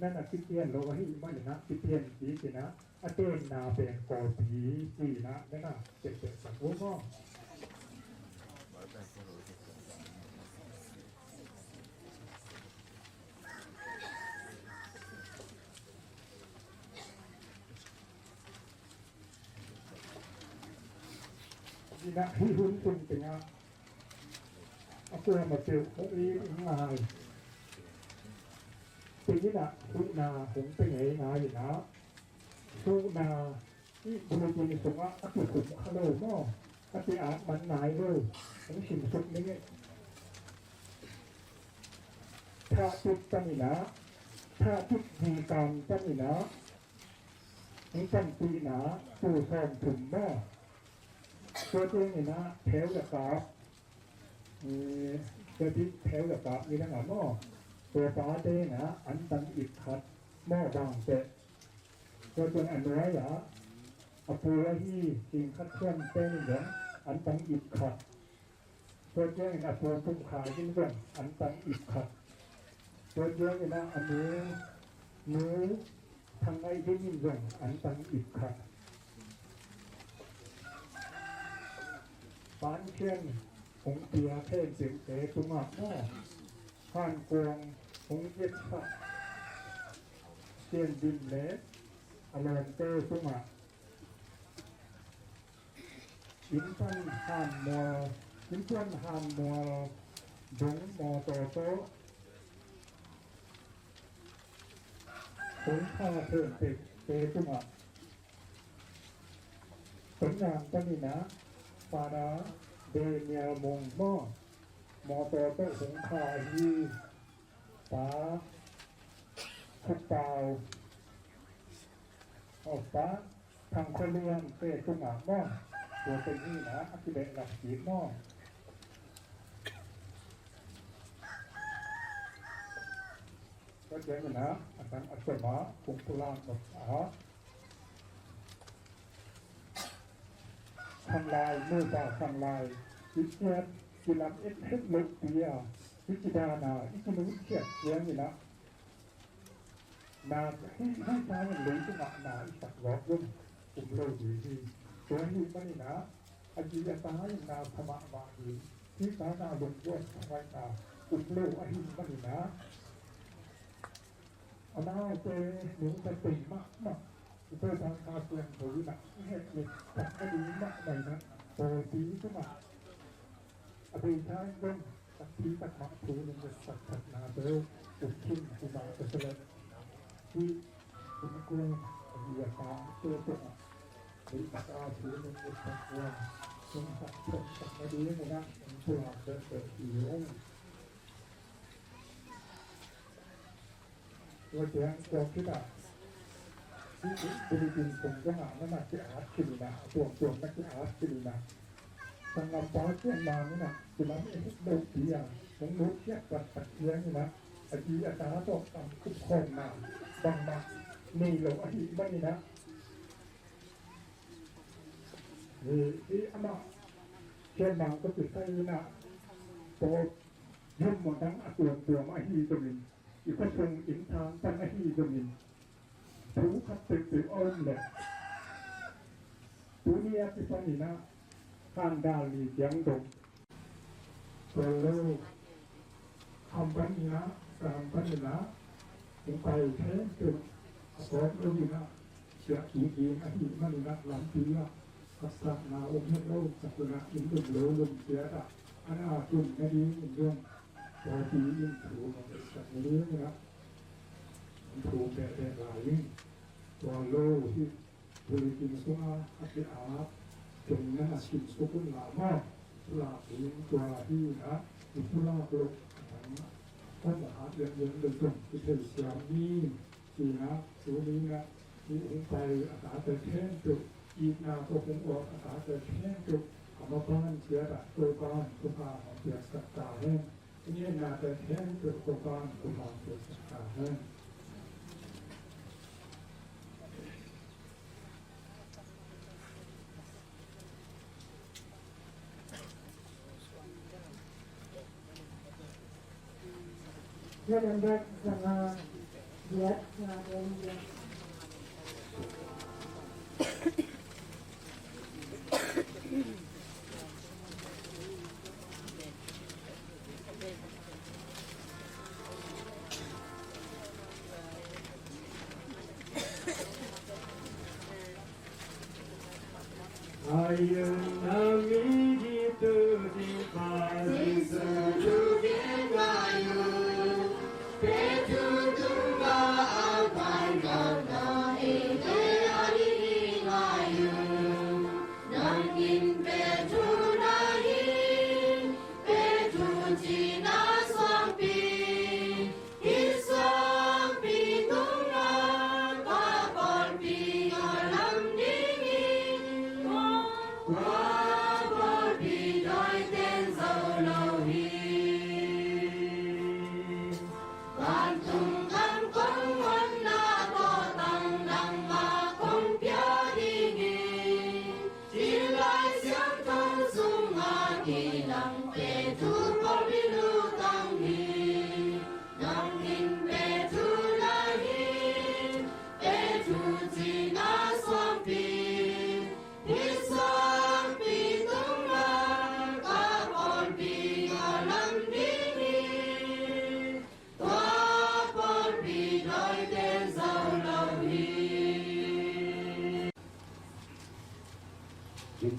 na na kipian lo ahih manin ah, kipian kik in ah, a tenna pen Kawlpi ci in ah na na teptep sak uh maw? Ina hih hun sung tengah a kuamah peuh hong it ngai. Tengin ah huhna hong pia ngeingai in ah, huhna hih bulletin sungah a kikhum kha lo maw, a ki-at man nai lo, hong simsuk ning ei. Thahkik panin ah, thahkik vikan panin ah, hong panpihna tul sawmthum maw? Tua tengin ah theu le kap, eh, Tua ding pheu le kap ni dang a maw, tua pate na an tang ip khat maw bang teh. Tua ciang a nuai ah a pu ahi Cing Khat Thuan pen in zong an tang ip khat. Tua ciangin a pu Pum Khai in zong an tang ip khat. Tua ciangin a nu, nu Thang Ngai Dim in zong an tang ip khat. Pan Khian hong pia Phenpeuhte tungah maw, Han Kuang hong giat khat Sian Dim le a lawmte tungah Innpan Han Mual, Innpan Han Mual dong mawtaw tawh hong kha Phenpeuhte tungah Tonzang panin ah Father Daniel Mung maw, mawtaw tawh hong kha ahi Pa Khup Pau, aw, Pa Thang Khua Lian te tungah maw, tua pen hi na a kibehlap kik maw. Tua ciangin ah a dang a sawm ah kong pulak nop ah Khanglai, nupa Khanglai i kiat i lam et het lohpi a i kidana i kinunkhiat ciangin ah na hih hih sangin leitungah na i sak zawk zong um lo ding hi. Tua ahih manin ah a zi a ta in na pha mahmah ding, hih sangin na lungzuan thawaina um lo ahih manin ah amaute nungta tei mahmah i Topa Kha Siangtho in ah i heh le takna ding mahmah in ah pawlpi tungah a beisa in zong takpi takmah thu nungta takthatnate um khin hi mah ka sa leh hih innkuan a zi a tangte tungah beisa thu nungta takna ding in ah hong pulak behbeh hi ung. Tua ciang tua khit ah hih Philippines sung zong ah na na ki-at khin in ah, a tuamtuam na ki-at khin in ah, sanggampa Cian Mang in ah kilam i hih lohpi a hong nutkhiat taktak ciangin ah a zi a ta tawh tam khupkhawmna bangmah nei lo ahih manin ah hi, hi amah Cian Mang tawh kisai in ah Paul Yum Maw Dang a tuamtuam ahi zongin i khua sung innthang pan ahi zongin thu khat peuhpeuh a om leh tuni a kipanin ah hang dal ni ciang dong tua lo kham panin ah, sam panin ah hong pai khempeuh a kawk lo in ah siah kik ding ahih manin ah lampi ah haksatna om het lo, a tunah inn lum lo lum ciat ah a na tun nading in dong pawlpi in thu hong sak nading in ah hong thum behbeh lai in. Tua lo hi Philippines sungah a ki-at teng na na kinsuk un la maw, pulak ding tua hi in ah i pulak loh a dang a na hat lianlian lo zong kitheisiam ni. Ci-in ah tuni in ah hih hong pai a tate khempeuh, itna tawh hong awk a tate khempeuh a mapan ciat ah Topa'n thupha hong piaksak ta hen. Hih nate khempeuh Topa'n thupha hong piaksak ta hen. Tua lam dak zanga giat nga dong giat.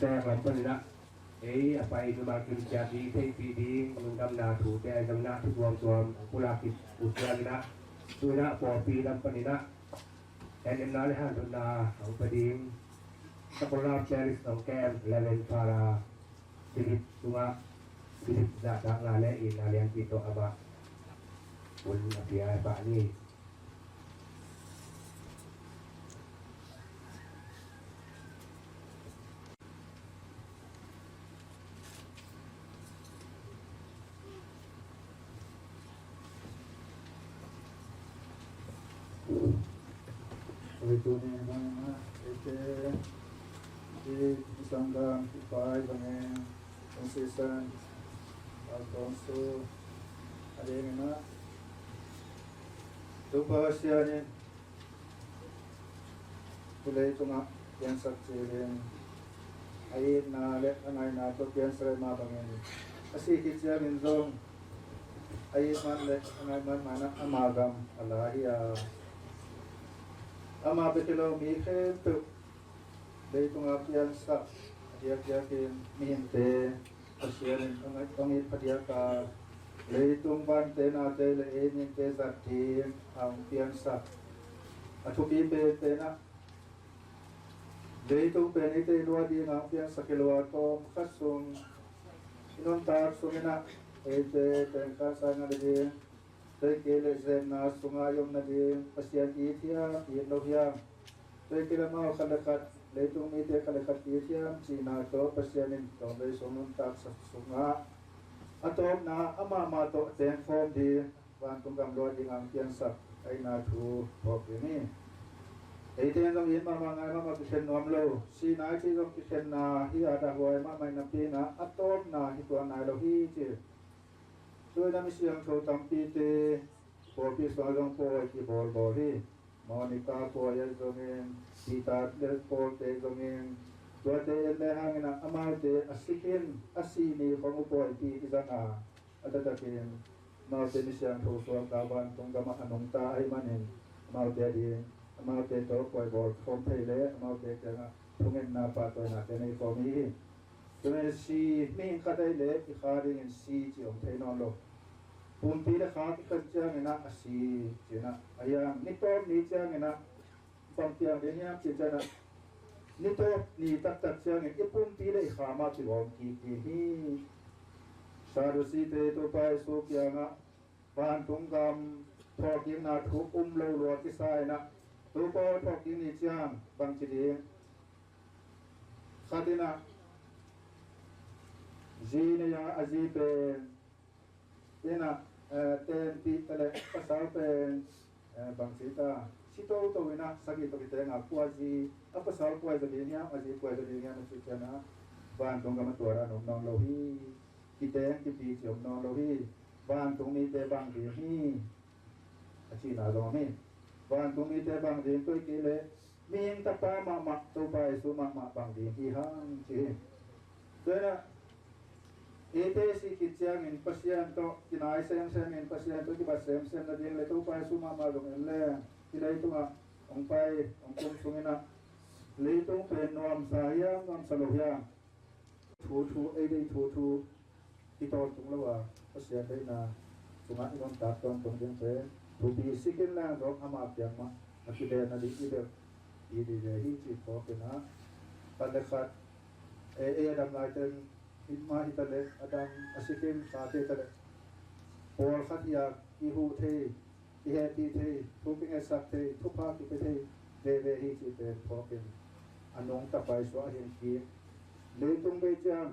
Pek lam panin ah ei a pai mimal kim ciat ding theihpih ding lungdamna thute a zong in ah thu tuamtuam pulak kik uh ciangin ah, tu in ah pawlpi lam panin ah en emna le hanthawnna hong pia ding Sakola Parish Nongkem Reverend Father Philip tungah Philip zahtakna le itna lianpi tawh amah hun a pia pah ni. Oi, tuni in ah eite i sanggam i pai bangin Kong Sisan, Kong Su, a dingin ah Topa Pasian in tu leitungah piansak cilin a itna le a ngaihna tawh piansak ahih mah bangin a sih khit ciangin zong a it man le a ngaih man mah in ah ama gam a la hi a, ama bek hi lo mi khempeuh leitungah piansak a diakdiakin mihingte Pasian in a ngaih tawh it phadiak a, leitung vante nate le ei mihingte zat ding a hong piansak a thupi penpen ah leitung pen eite i luah ding a hong piansak hi lo a, tawmkhat sung i nuntak sungin ah eite tengkhat sa ngah nading, tua hi kei leh zemna sungah i om nading Pasian it hiam it lo hiam, tua hi kei leh amau khat le khat, leitung mite khat le khat it hiam cihna tawh Pasian in tawmvei sung nuntaksak sungah a tawpna amah mah tawh tengkhawm ding vantung gam luah ding a hong piansak ahihna thu phawk ding hi. Eite in zong it mahmah, ngai mahmah kikhen nuam lo. Sihna i cih zong kikhenna hi a, dahhuai mahmah hi napi in ah a tawpna hi tuan nai lo hi ci. Tu in ah mi siangtho tampite pawlpi sungah zong pawi kibawlbawl hi. Monica pawi ahi zongin, Peter le Paul te zongin, tuate en le hangin ah amaute a si khin a si ni khong uh pawipi i zang a, a taktakin amaute mi siangtho suak a vantung gamah a nungta ahih manin amaute ading, amaute tawh pawi bawl khawm thei le amaute kiangah thungetna pahtawina te nei khawm hi. Tua mah si mihing khat ahih leh i kha dingin si ci om thei nawn lo. Pumpi le kha kikhen ciangin ah a si ci-in ah, a hiang ni tawp ni ciangin ah bang piang ding hiam cih ciangin ah ni tawp ni taktak ciangin i pumpi le i kha mah kigawm kik ding hi. Sadusite Topa Jesu kiangah vantung gam thawhkikna thu um lo lua kisa in ah, Topa aw, thawhkik ni ciang bangci ding? Khat in ah zi nei a, a zi pen in ah, eh, tenpih ta leh pasal pen, eh, bangci ta, si toto in ah sagih tawh kiteng a, kua zi, a pasal kua zi ding hiam, a zi kua zi ding hiam a cih ciangin ah vantung gam a tua dan om nawn lo hi. Kiteng kipi ci om nawn lo hi. Vantung mite bang ding hi a cihna zong om hi. Vantung mite bang ding, tua hi kei leh mihing Tapa mahmah, Topa Jesu mahmah bang ding hi hang ci hi. Tua hi in ah eite si khit ciangin Pasian tawh kinai semsem in, Pasian tawh kibat semsem nading le Topa Jesu mahmah zong en leng hih leitungah hong pai hong kum sungin ah leitung pen nuamsa hiam nuamsa lo hiam, thuthu, ei deih thuthu hi tawntung lo a, Pasian deihna sungah i nuntak tawntung ding pen thupi, si khin leng zong ama kiang mah a kiben nading i belh i dih ve hi cih phawk in ah, khat le khat, eh, ei a dam lai teng hi mah hi ta leh, a dam a si khin khate hi ta leh, pawlkhat hi a, i huh thei, i hehpih thei, thu kingetsak thei, thupha kipia thei veve hi cih pen phawk in, a nungta paisuah a hing kik, leitung bei ciang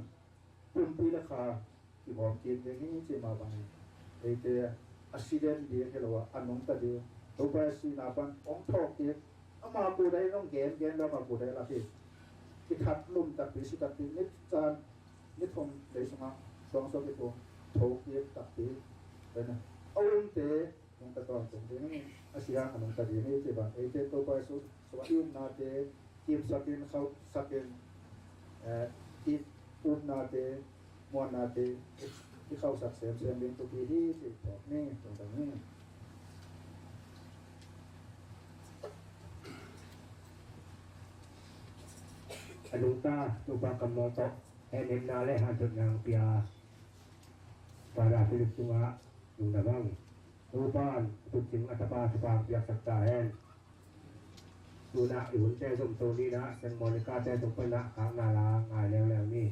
pumpi le kha kigawm kik ding hi cih mah bangin eite a si den ding hi lo a, a nungta ding, Topa a sihna pan hong thawhkik, ama kut ah hong gengen lo, ama kut ah lak hi. Kithat lum takpi, si takpi, ni caan ni thum lei sungah suangsuak i tung thokik takpi a umte nungta tawntung ding hi. A si hang a nungta ding hi cih bang eite Topa Jesu sungah i upnate kimsakin, khauhsakin, eh, i upnate, muannate i khauhsak semsem ding thupi hi cih phawk ni. Tung dang ni. A nungta Topa kammal tawh hehnepna le hanthotna hong pia Father Philip tungah lungdam hang. Topa in a tutcing a tapa thupha hong piaksak ta hen. Tunah i hunte zomto ni-in ah Saint Monica-te tung panah khakna la ngai leuleu ni.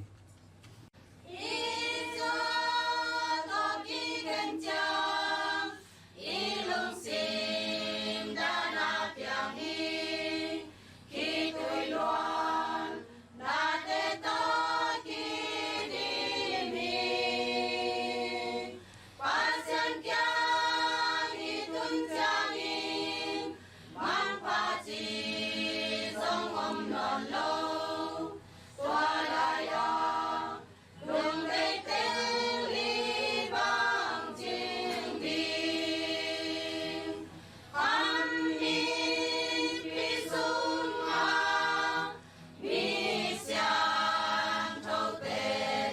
Hih tawh kikhen ciang i lungsim dan a piang hi. Khitui luan nate tawh kidim hi. Pasian kiang i tun ciangin manpha ci zong om nawn lo. Tua lai-ah lungdeih teng li bang cing ding. Kham mipi sungah mi siangthote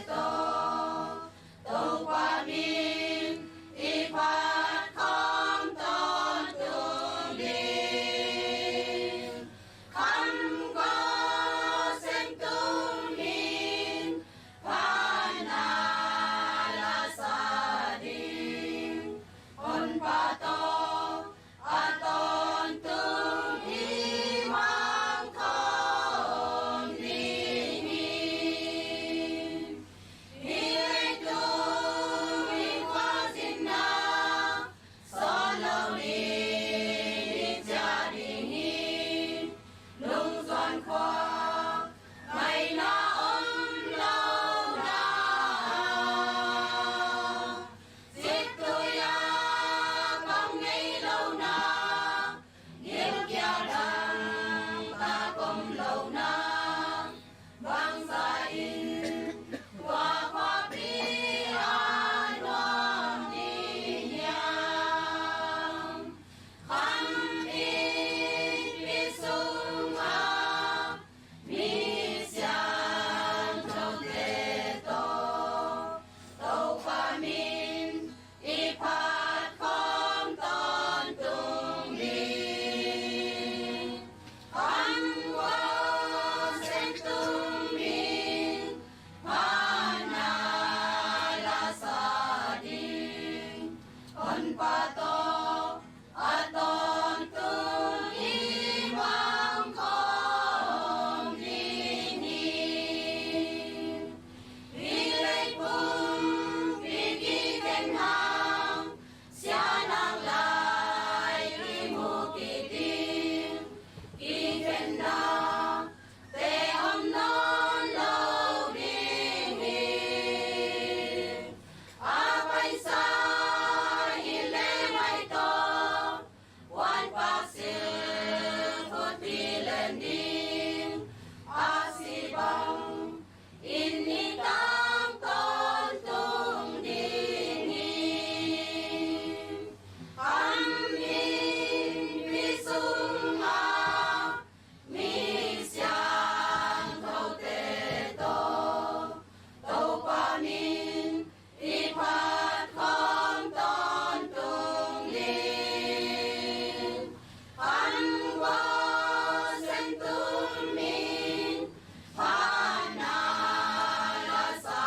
tawh Topa min i phat khawm tawntung ding. Kham gual Sem tung min phatna la sa ding Honpa tawh a tawntung i mang khawm ding hi. Hih leitung i khuazinna sawt lo ding hi ciat ding hi. Lungzuan khua ngaihna om lo na, ciktui-a kam ngei lo na, gilkial dangtak om lo na bangzah in tua khuapi a nuam ding hiam? Kham mipi sungah mi siangthote tawh Topa min i phat khawm tawntung ding. Kham gual Sem tung min phatna la sa ding Honpa tawh a tawntung i mang khawm ding hi. Hih leitungpi kikhen hang, sianak lai kimu kik ding, kikhenna te om nawn lo ding hi. A paisa hi le mai tawh puanpak silkhut pi len ding a si bang in i tang tawntung ding hi. Kham mipi sungah mi siangthote tawh Topa min i phat khawm tawntung ding. Kham gual Sem tung min phatna la sa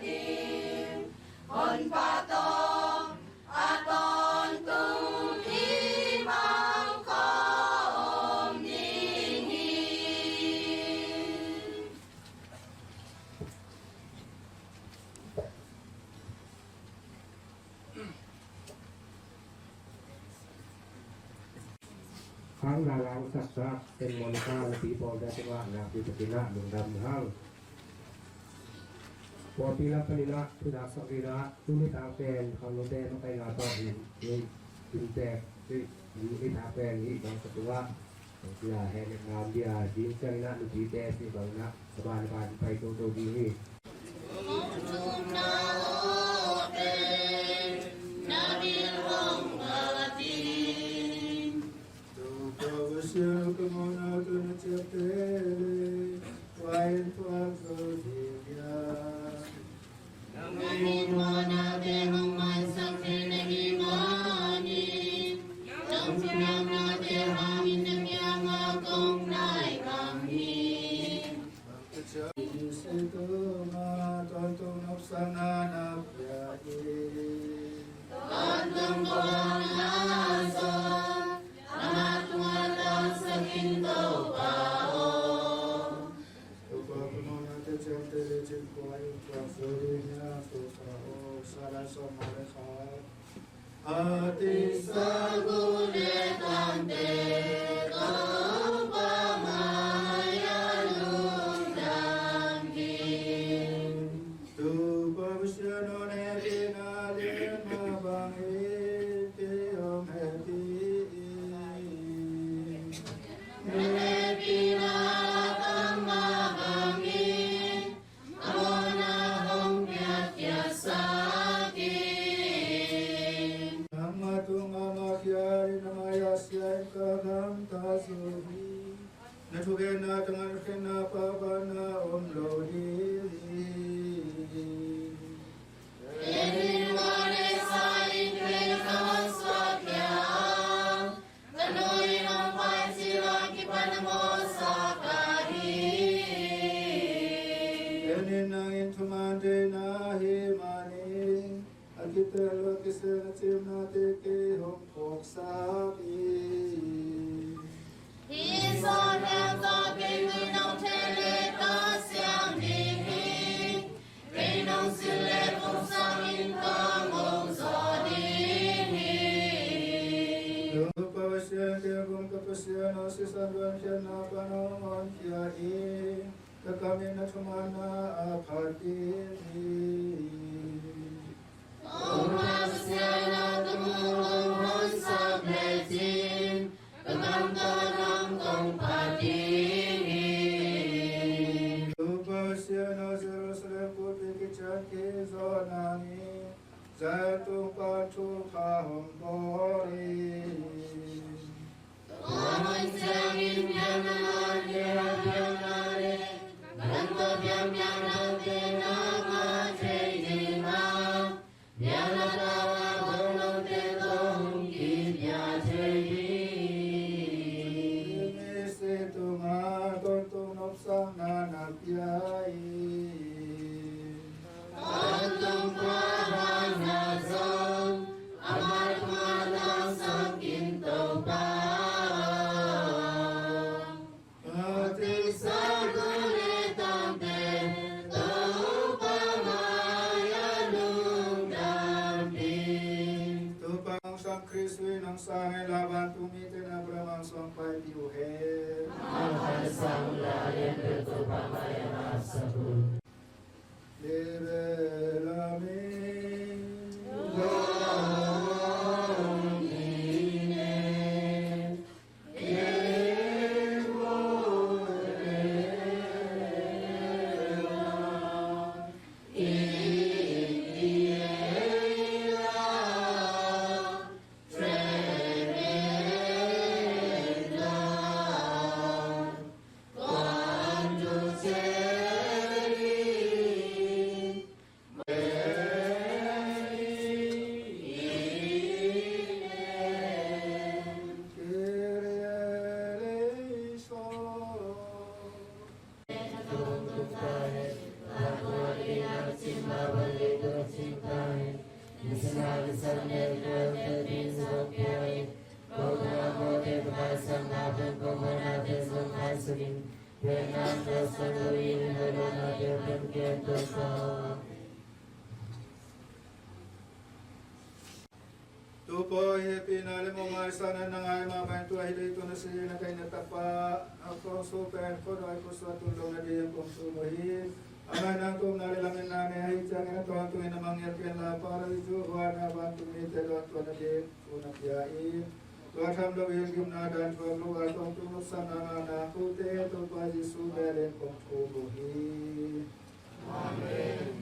ding Honpa tawh a tawntung i mang khawm ding hi. Khang na lang saksak Saint Monica nupi pawlte tungah nakpi takin ah lungdam hang. Pawlpi lam panin ah thuthak sak dingin ah tuni tak pen khangnote makaihna tawh hin, hin, hin tek, hin, hin thak pen hih bang ka tungah bang sia hehnepna om dia, ding ciangin ah nupite hih bangin ah saban ban pai toto ding hi. Hong thumna aw pen na bil hong galh in. Topa Pasian aw, ka mawhna tawh na ciapteh leh kua in thuak zo ding hiam? Nangmah in mawhnate hong mansak thei na hi manin, nang thupiaknate hangin na kiangah kong nai kam hi. A tisa gule tante, Topa mai-ah lungdam hi. Topa Pasian aw, na hehpihna lian mah bangin kei hong hehpih in. Na hehpihna tam mah bangin a mawhna hong piakkhiatsak in. Nangmah tungah mawhkhia in, a mai-ah sia in ka gamta zo hi. Na thukhenna tungah na khenna pahpahna om lo ding hi. Kei in mawhna sa in kei ka hong suakkhia a, ka nu in hong paicil a kipan a mawhsa ka hi. Kei in nang in thuman thei na hih manin, a kitel lo a kisel na cimnate kei hong phawksak in. Hih sawltak tawh kei nong thei leh ka siang ding hi. Kei nong silh leh kong sang in ka ngong zaw ding hi. Topa Pasian, kei a gum ka Pasian aw, sisan luankhiatna pan hong honkhia in. Ka kam in na thumanna a phat ding hi. Topa Pasian aw, tua mual hong honsak lecin, ka kam tawh nang kong phat ding hi. Topa Pasian aw, Jerusalem pulpit kician kei zawh nangin, Zion tung pan thupha hong bawl in. Tua hun ciangin biakna le, biakna le, gan tawh biakpiaknate na ngah thei ding a, biakna tawh a bawllote tawh hong kipia thei ding. Misi tungah tawntung nopsakna na pia in. Tawntung pahpahna zong amah tungah tangsak in, Topa. A tisa gule tante, Topa mai-ah lungdam hi. Topa Sang Khristu in hong sang hen la, vantung mite in Abraham hong suang paipih uh hen. Amah hong sang la, a lianpen Topa mai-ah hong hapsak un. Topa aw, hehpihna le muan'na na ngaih mahmah in, tua hi leitung a na si na ka hihna tapa, a khawng sung pen khuanuai khua suah tun loh nading kong thum uh hi. Amah in nang' upna le lametna nei ahih ciangin, a tawntungin na mangngilh kei inla, Paradis huhna vantung mite lawngtuah nading thu na pia in. Tua tham loin gimna dan thuak lo a, tawntung nopsakna ngahna kote Topa Jesuh min in kong thum uh hi. Amen.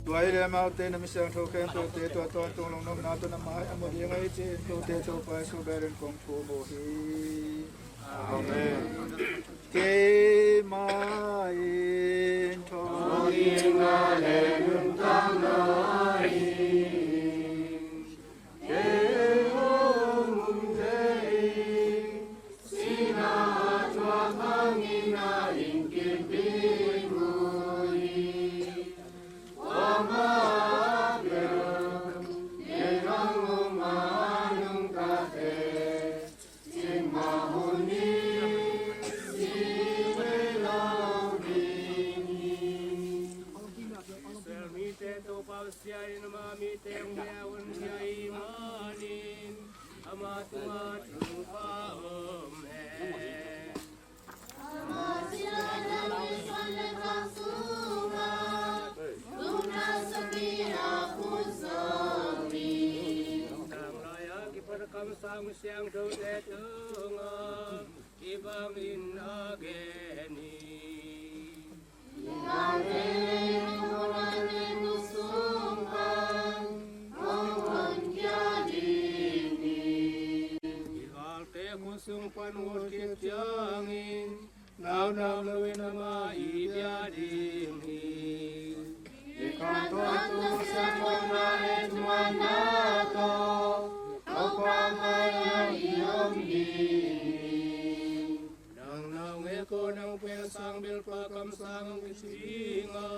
Tua hi leh amaute na mi siangtho khempeuhte tua tawntung lungnopna tawh na mai a mu ding ahi ci-in kote Topa Jesu bel in kong thum uh hi. Amen. Keimah in thawhkikna le nuntakna hi. Israel mite Topa Pasian in ama mite hong bia hong pia ahih manin ama tungah thupha om hen. Ama Pasian a misuan le khang sungah lupna sapi a khut Zomi. Tanglai a kipat a kamsang mi siangthote tungah kibangin a gen hi. Sung pan ut khit ciangin naunau loin amah i bia ding hi. I khantotu siangthohna le thumanna tawh Topa mai-ah i om ding hi. Nang naungek aw, nang pen sang belpa kamsang hong kici ding a,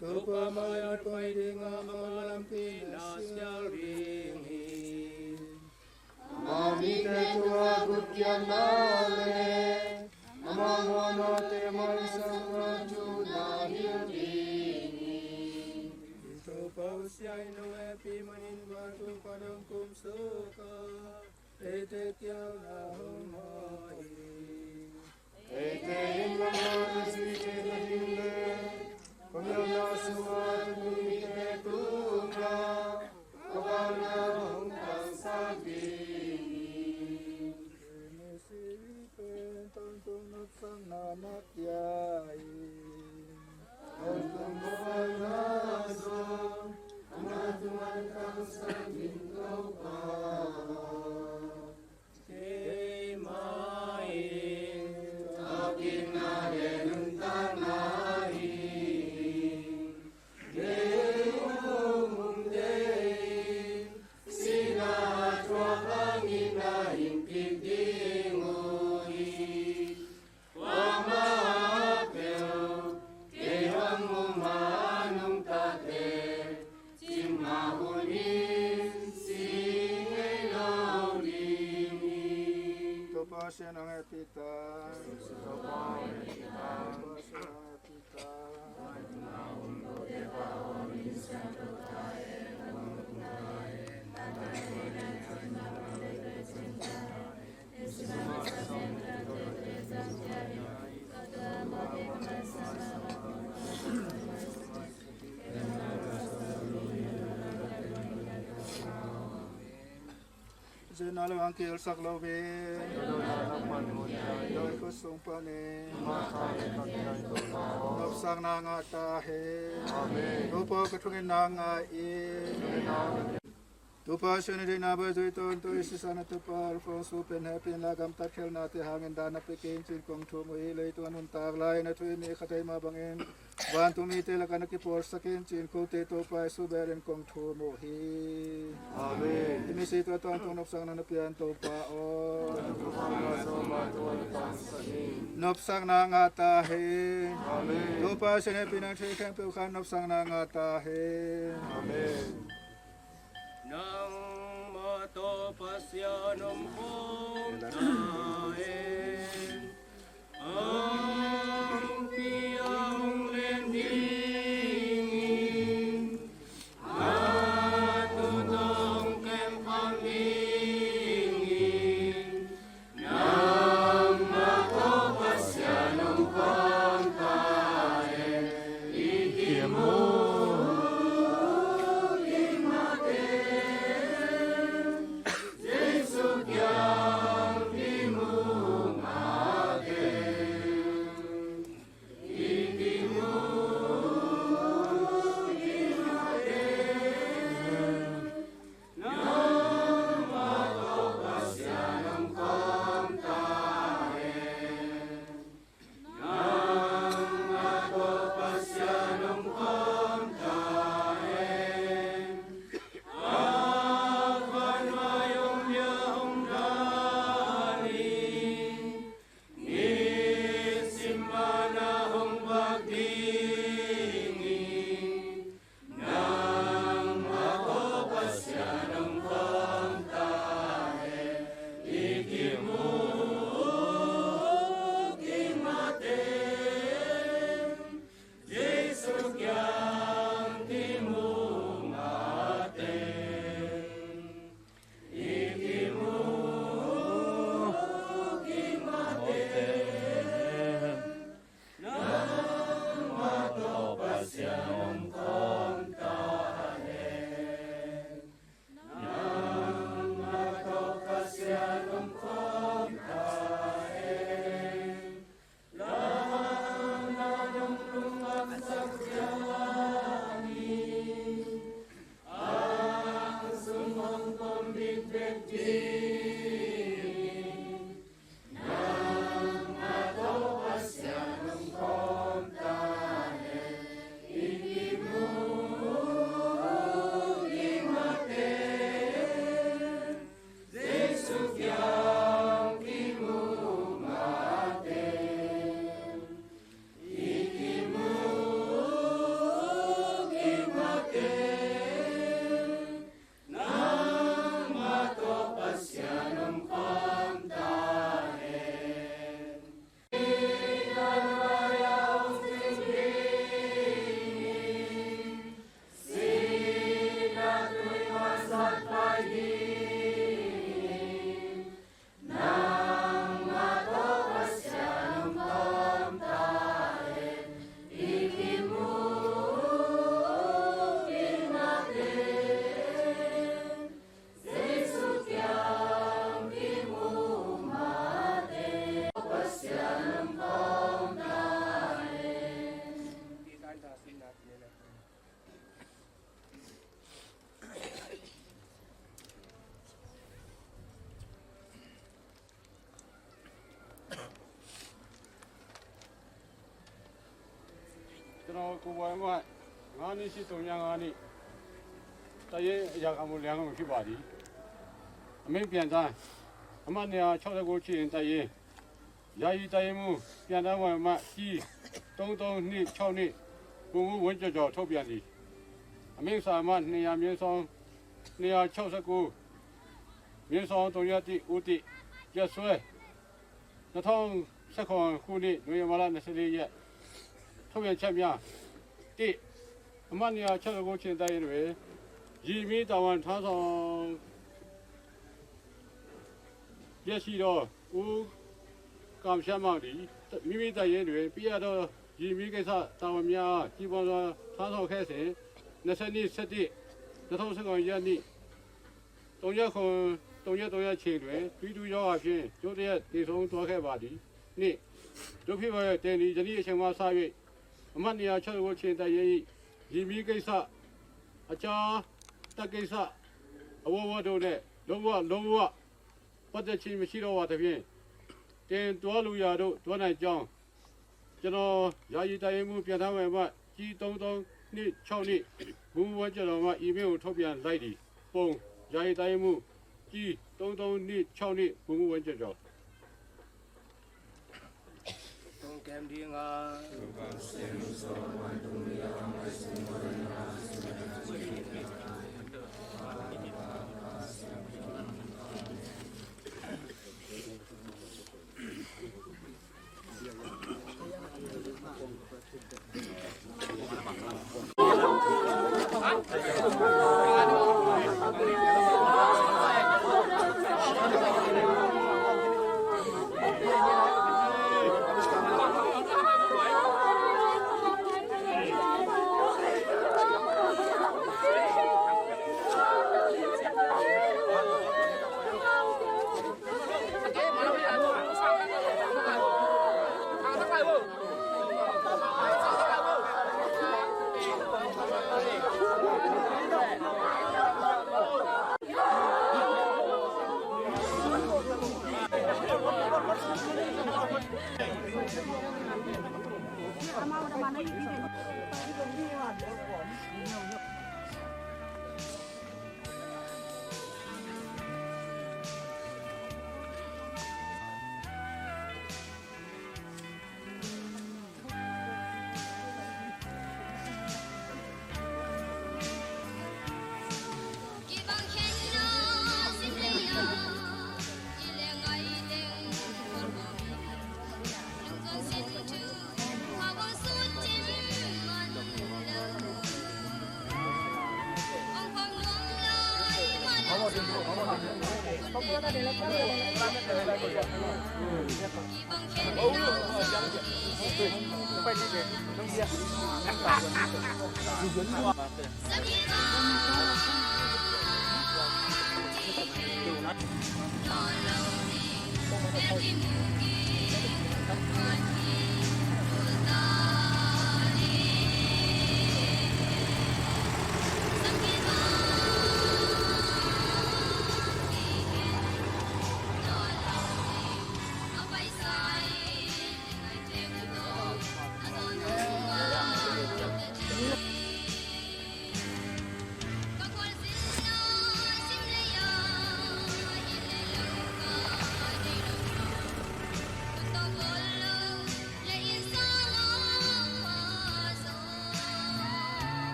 Topa mai-ah pai ding a, ama lampi na sial ding hi. Ama mite tungah gupkhiatna le ama huanawte maisak na thu na hilh ding hi. Topa Pasian in hong hehpih manin vantung pan hong kumsuk a, eite kiang na hong hawh hi. Eite in Moses mite na ding le khuamialna sungah a tung mite tungah khuavakna hong tangsak ding hi. Misi pen tawntung nopsakna mah pia hi. Tawntung khuavakna zong amah tungah tangsak ding Topa. Keimah in thawhkikna le nuntakna hi. Kei hong um ding, sihna a thuak hangin na hing kik ding uh hi. Kuamah peuh kei hong um a nungtate, cim mah hun in si ngei lo ding hi. Topa Pasian hong hehpih ta. Topa Pasian hong hehpih ta. Dena lo ang kielsak lo ve. Doi khut sung panin nopsakna ngah ta hen. Topa ka thungin na ngah in. Topa sian a deihna bai zui tawntung i sisan a Topa Alfonso pen hehpihna gamtat khelhnate hangin dan na pia kei in ci-in kong thum uh hi. Leitung a nuntak lai-in a thu i mi khat ahih mah bangin vantung mite lakah na kipawlsak in ci-in kote Topa Jesu belin kong thum uh hi. Amen. I misi tua tawntung nopsakna na pia in Topa aw. Nopsakna ngah ta hen. Amen. Topa sian hehpihna thei khempeuh khan nopsakna ngah ta hen. Amen. Nangmah tawh Pasian om khawm ta hen. Hong piang len dingin, a thu tawh hong kemkham dingin, nangmah tawh Pasian om khawm ta hen. I kimu i mate, Jesu kiang kimu mate. I kimu i mate. Nangmah tawh Pasian om khawm ta hen. Nangmah tawh Pasian om khawm ta hen. A khan mai om dia hong dal in, nisim man a hong vak ding in. Nangmah tawh Pasian om khawm ta hen. I kimu i mate, Jesu kiang kimu mate. I kimu i mate. Nangmah tawh Pasian om khawm ta hen. Nangmah tawh Pasian om khawm ta hen. Lamah na nong lungdamsak ciangin, ang sung hong pom bikbek ding. Nangmah tawh Pasian om khawm ta hen. I kimu i mate, Jesu kiang kimu mate. I kimu i mate. Nangmah tawh Pasian om khawm ta hen. Sihna tui mah sat pai ding in, nangmah tawh Pasian om khawm ta hen. I kimu i mate, Jesu kiang kimu mate. Pasian om khawm ta hen. Tana ku bai mai, nga ni si tong ya nga ni. Ta ye ya ka mu liang mu ki ba di. A min pian ta. A man ya chau da ku chi ta ye. ယာယီတိုင်းမှူး ပြန်တမ်းဝင်မှ ကြီး သုံးသုံးနှစ်ခြောက်နှစ် ဗိုလ်မှူးဝင်းကျော်ကျော် ထုတ်ပြန်သည်။ အမိန့်စာမှတ် နှစ်ရာမြင်းဆောင် နှစ်ရာခြောက်ဆယ့်ကိုး မြင်းဆောင် သုံးရာတစ် ဦးတည် ရက်စွဲ နှစ်ထောင်ဆယ့်ခုနစ်ခုနှစ် နိုဝင်ဘာလ နှစ်ဆယ့်လေးရက် ထုတ်ပြန်ချက်များ တစ်၊ အမှတ် နှစ်ရာခြောက်ဆယ့်ကိုး ချဉ်းတိုက်တွင် ယီမီးတာဝန်ထမ်းဆောင် လျက်ရှိသော ဦးကမ်ရှမ်းမောင်သည် မိမိတပ်ရင်းတွင် ပေးအပ်သော ယီမီးကိစ္စတာဝန်များအား ကြည်ပွန်စွာ ထမ်းဆောင်ခဲ့စဉ် နှစ်ဆယ့်နှစ် ဆယ့်တစ် နှစ်ထောင်ဆယ့်ခုနစ်ရက်နေ့ သုံးရာခုနစ် သုံးရက်၊ သုံးရက်အချိန်တွင် သွေးတိုးရောဂါဖြင့် ရုတ်တရက် သေဆုံးသွားခဲ့ပါသည်။ နှစ်၊ တို့ဖြစ်ပါရဲ့ တင်ဒီယနေ့အချိန်မှစ၍ အမှတ်နေရာချစ်လို့ချင်းတန်ရင် ရေမီးကိစ္စ၊ အခြားတပ်ကိစ္စ အဝဝတို့နဲ့ လုံးဝ၊ လုံးဝပတ်သက်ခြင်းမရှိတော့ပါသဖြင့် တင်သွားလိုရာသို့ သွားနိုင်ကြောင်း ကျွန်တော် ယာယီတိုင်းမှူး ပြန်ထမ်းဝယ်မှ ကြီး သုံးသုံးနှစ်ခြောက်နှစ် မူဝဲကျွန်တော်မှ email ကိုထုတ်ပြန်လိုက်သည်။ ပုံ၊ ယာယီတိုင်းမှူး ကြီး သုံးသုံးနှစ်ခြောက်နှစ် မူဝဲကျွန်တော်။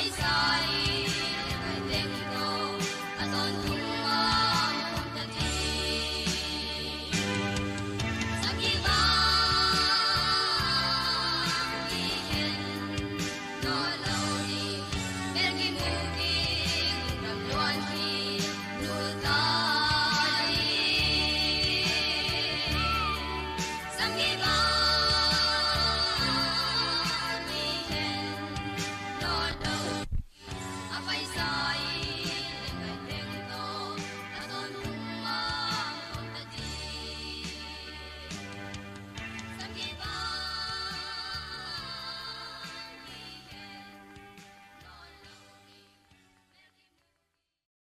Sai, sai, teng ko, a tawntung a om ta ding. Sakhi bang i khen, nawl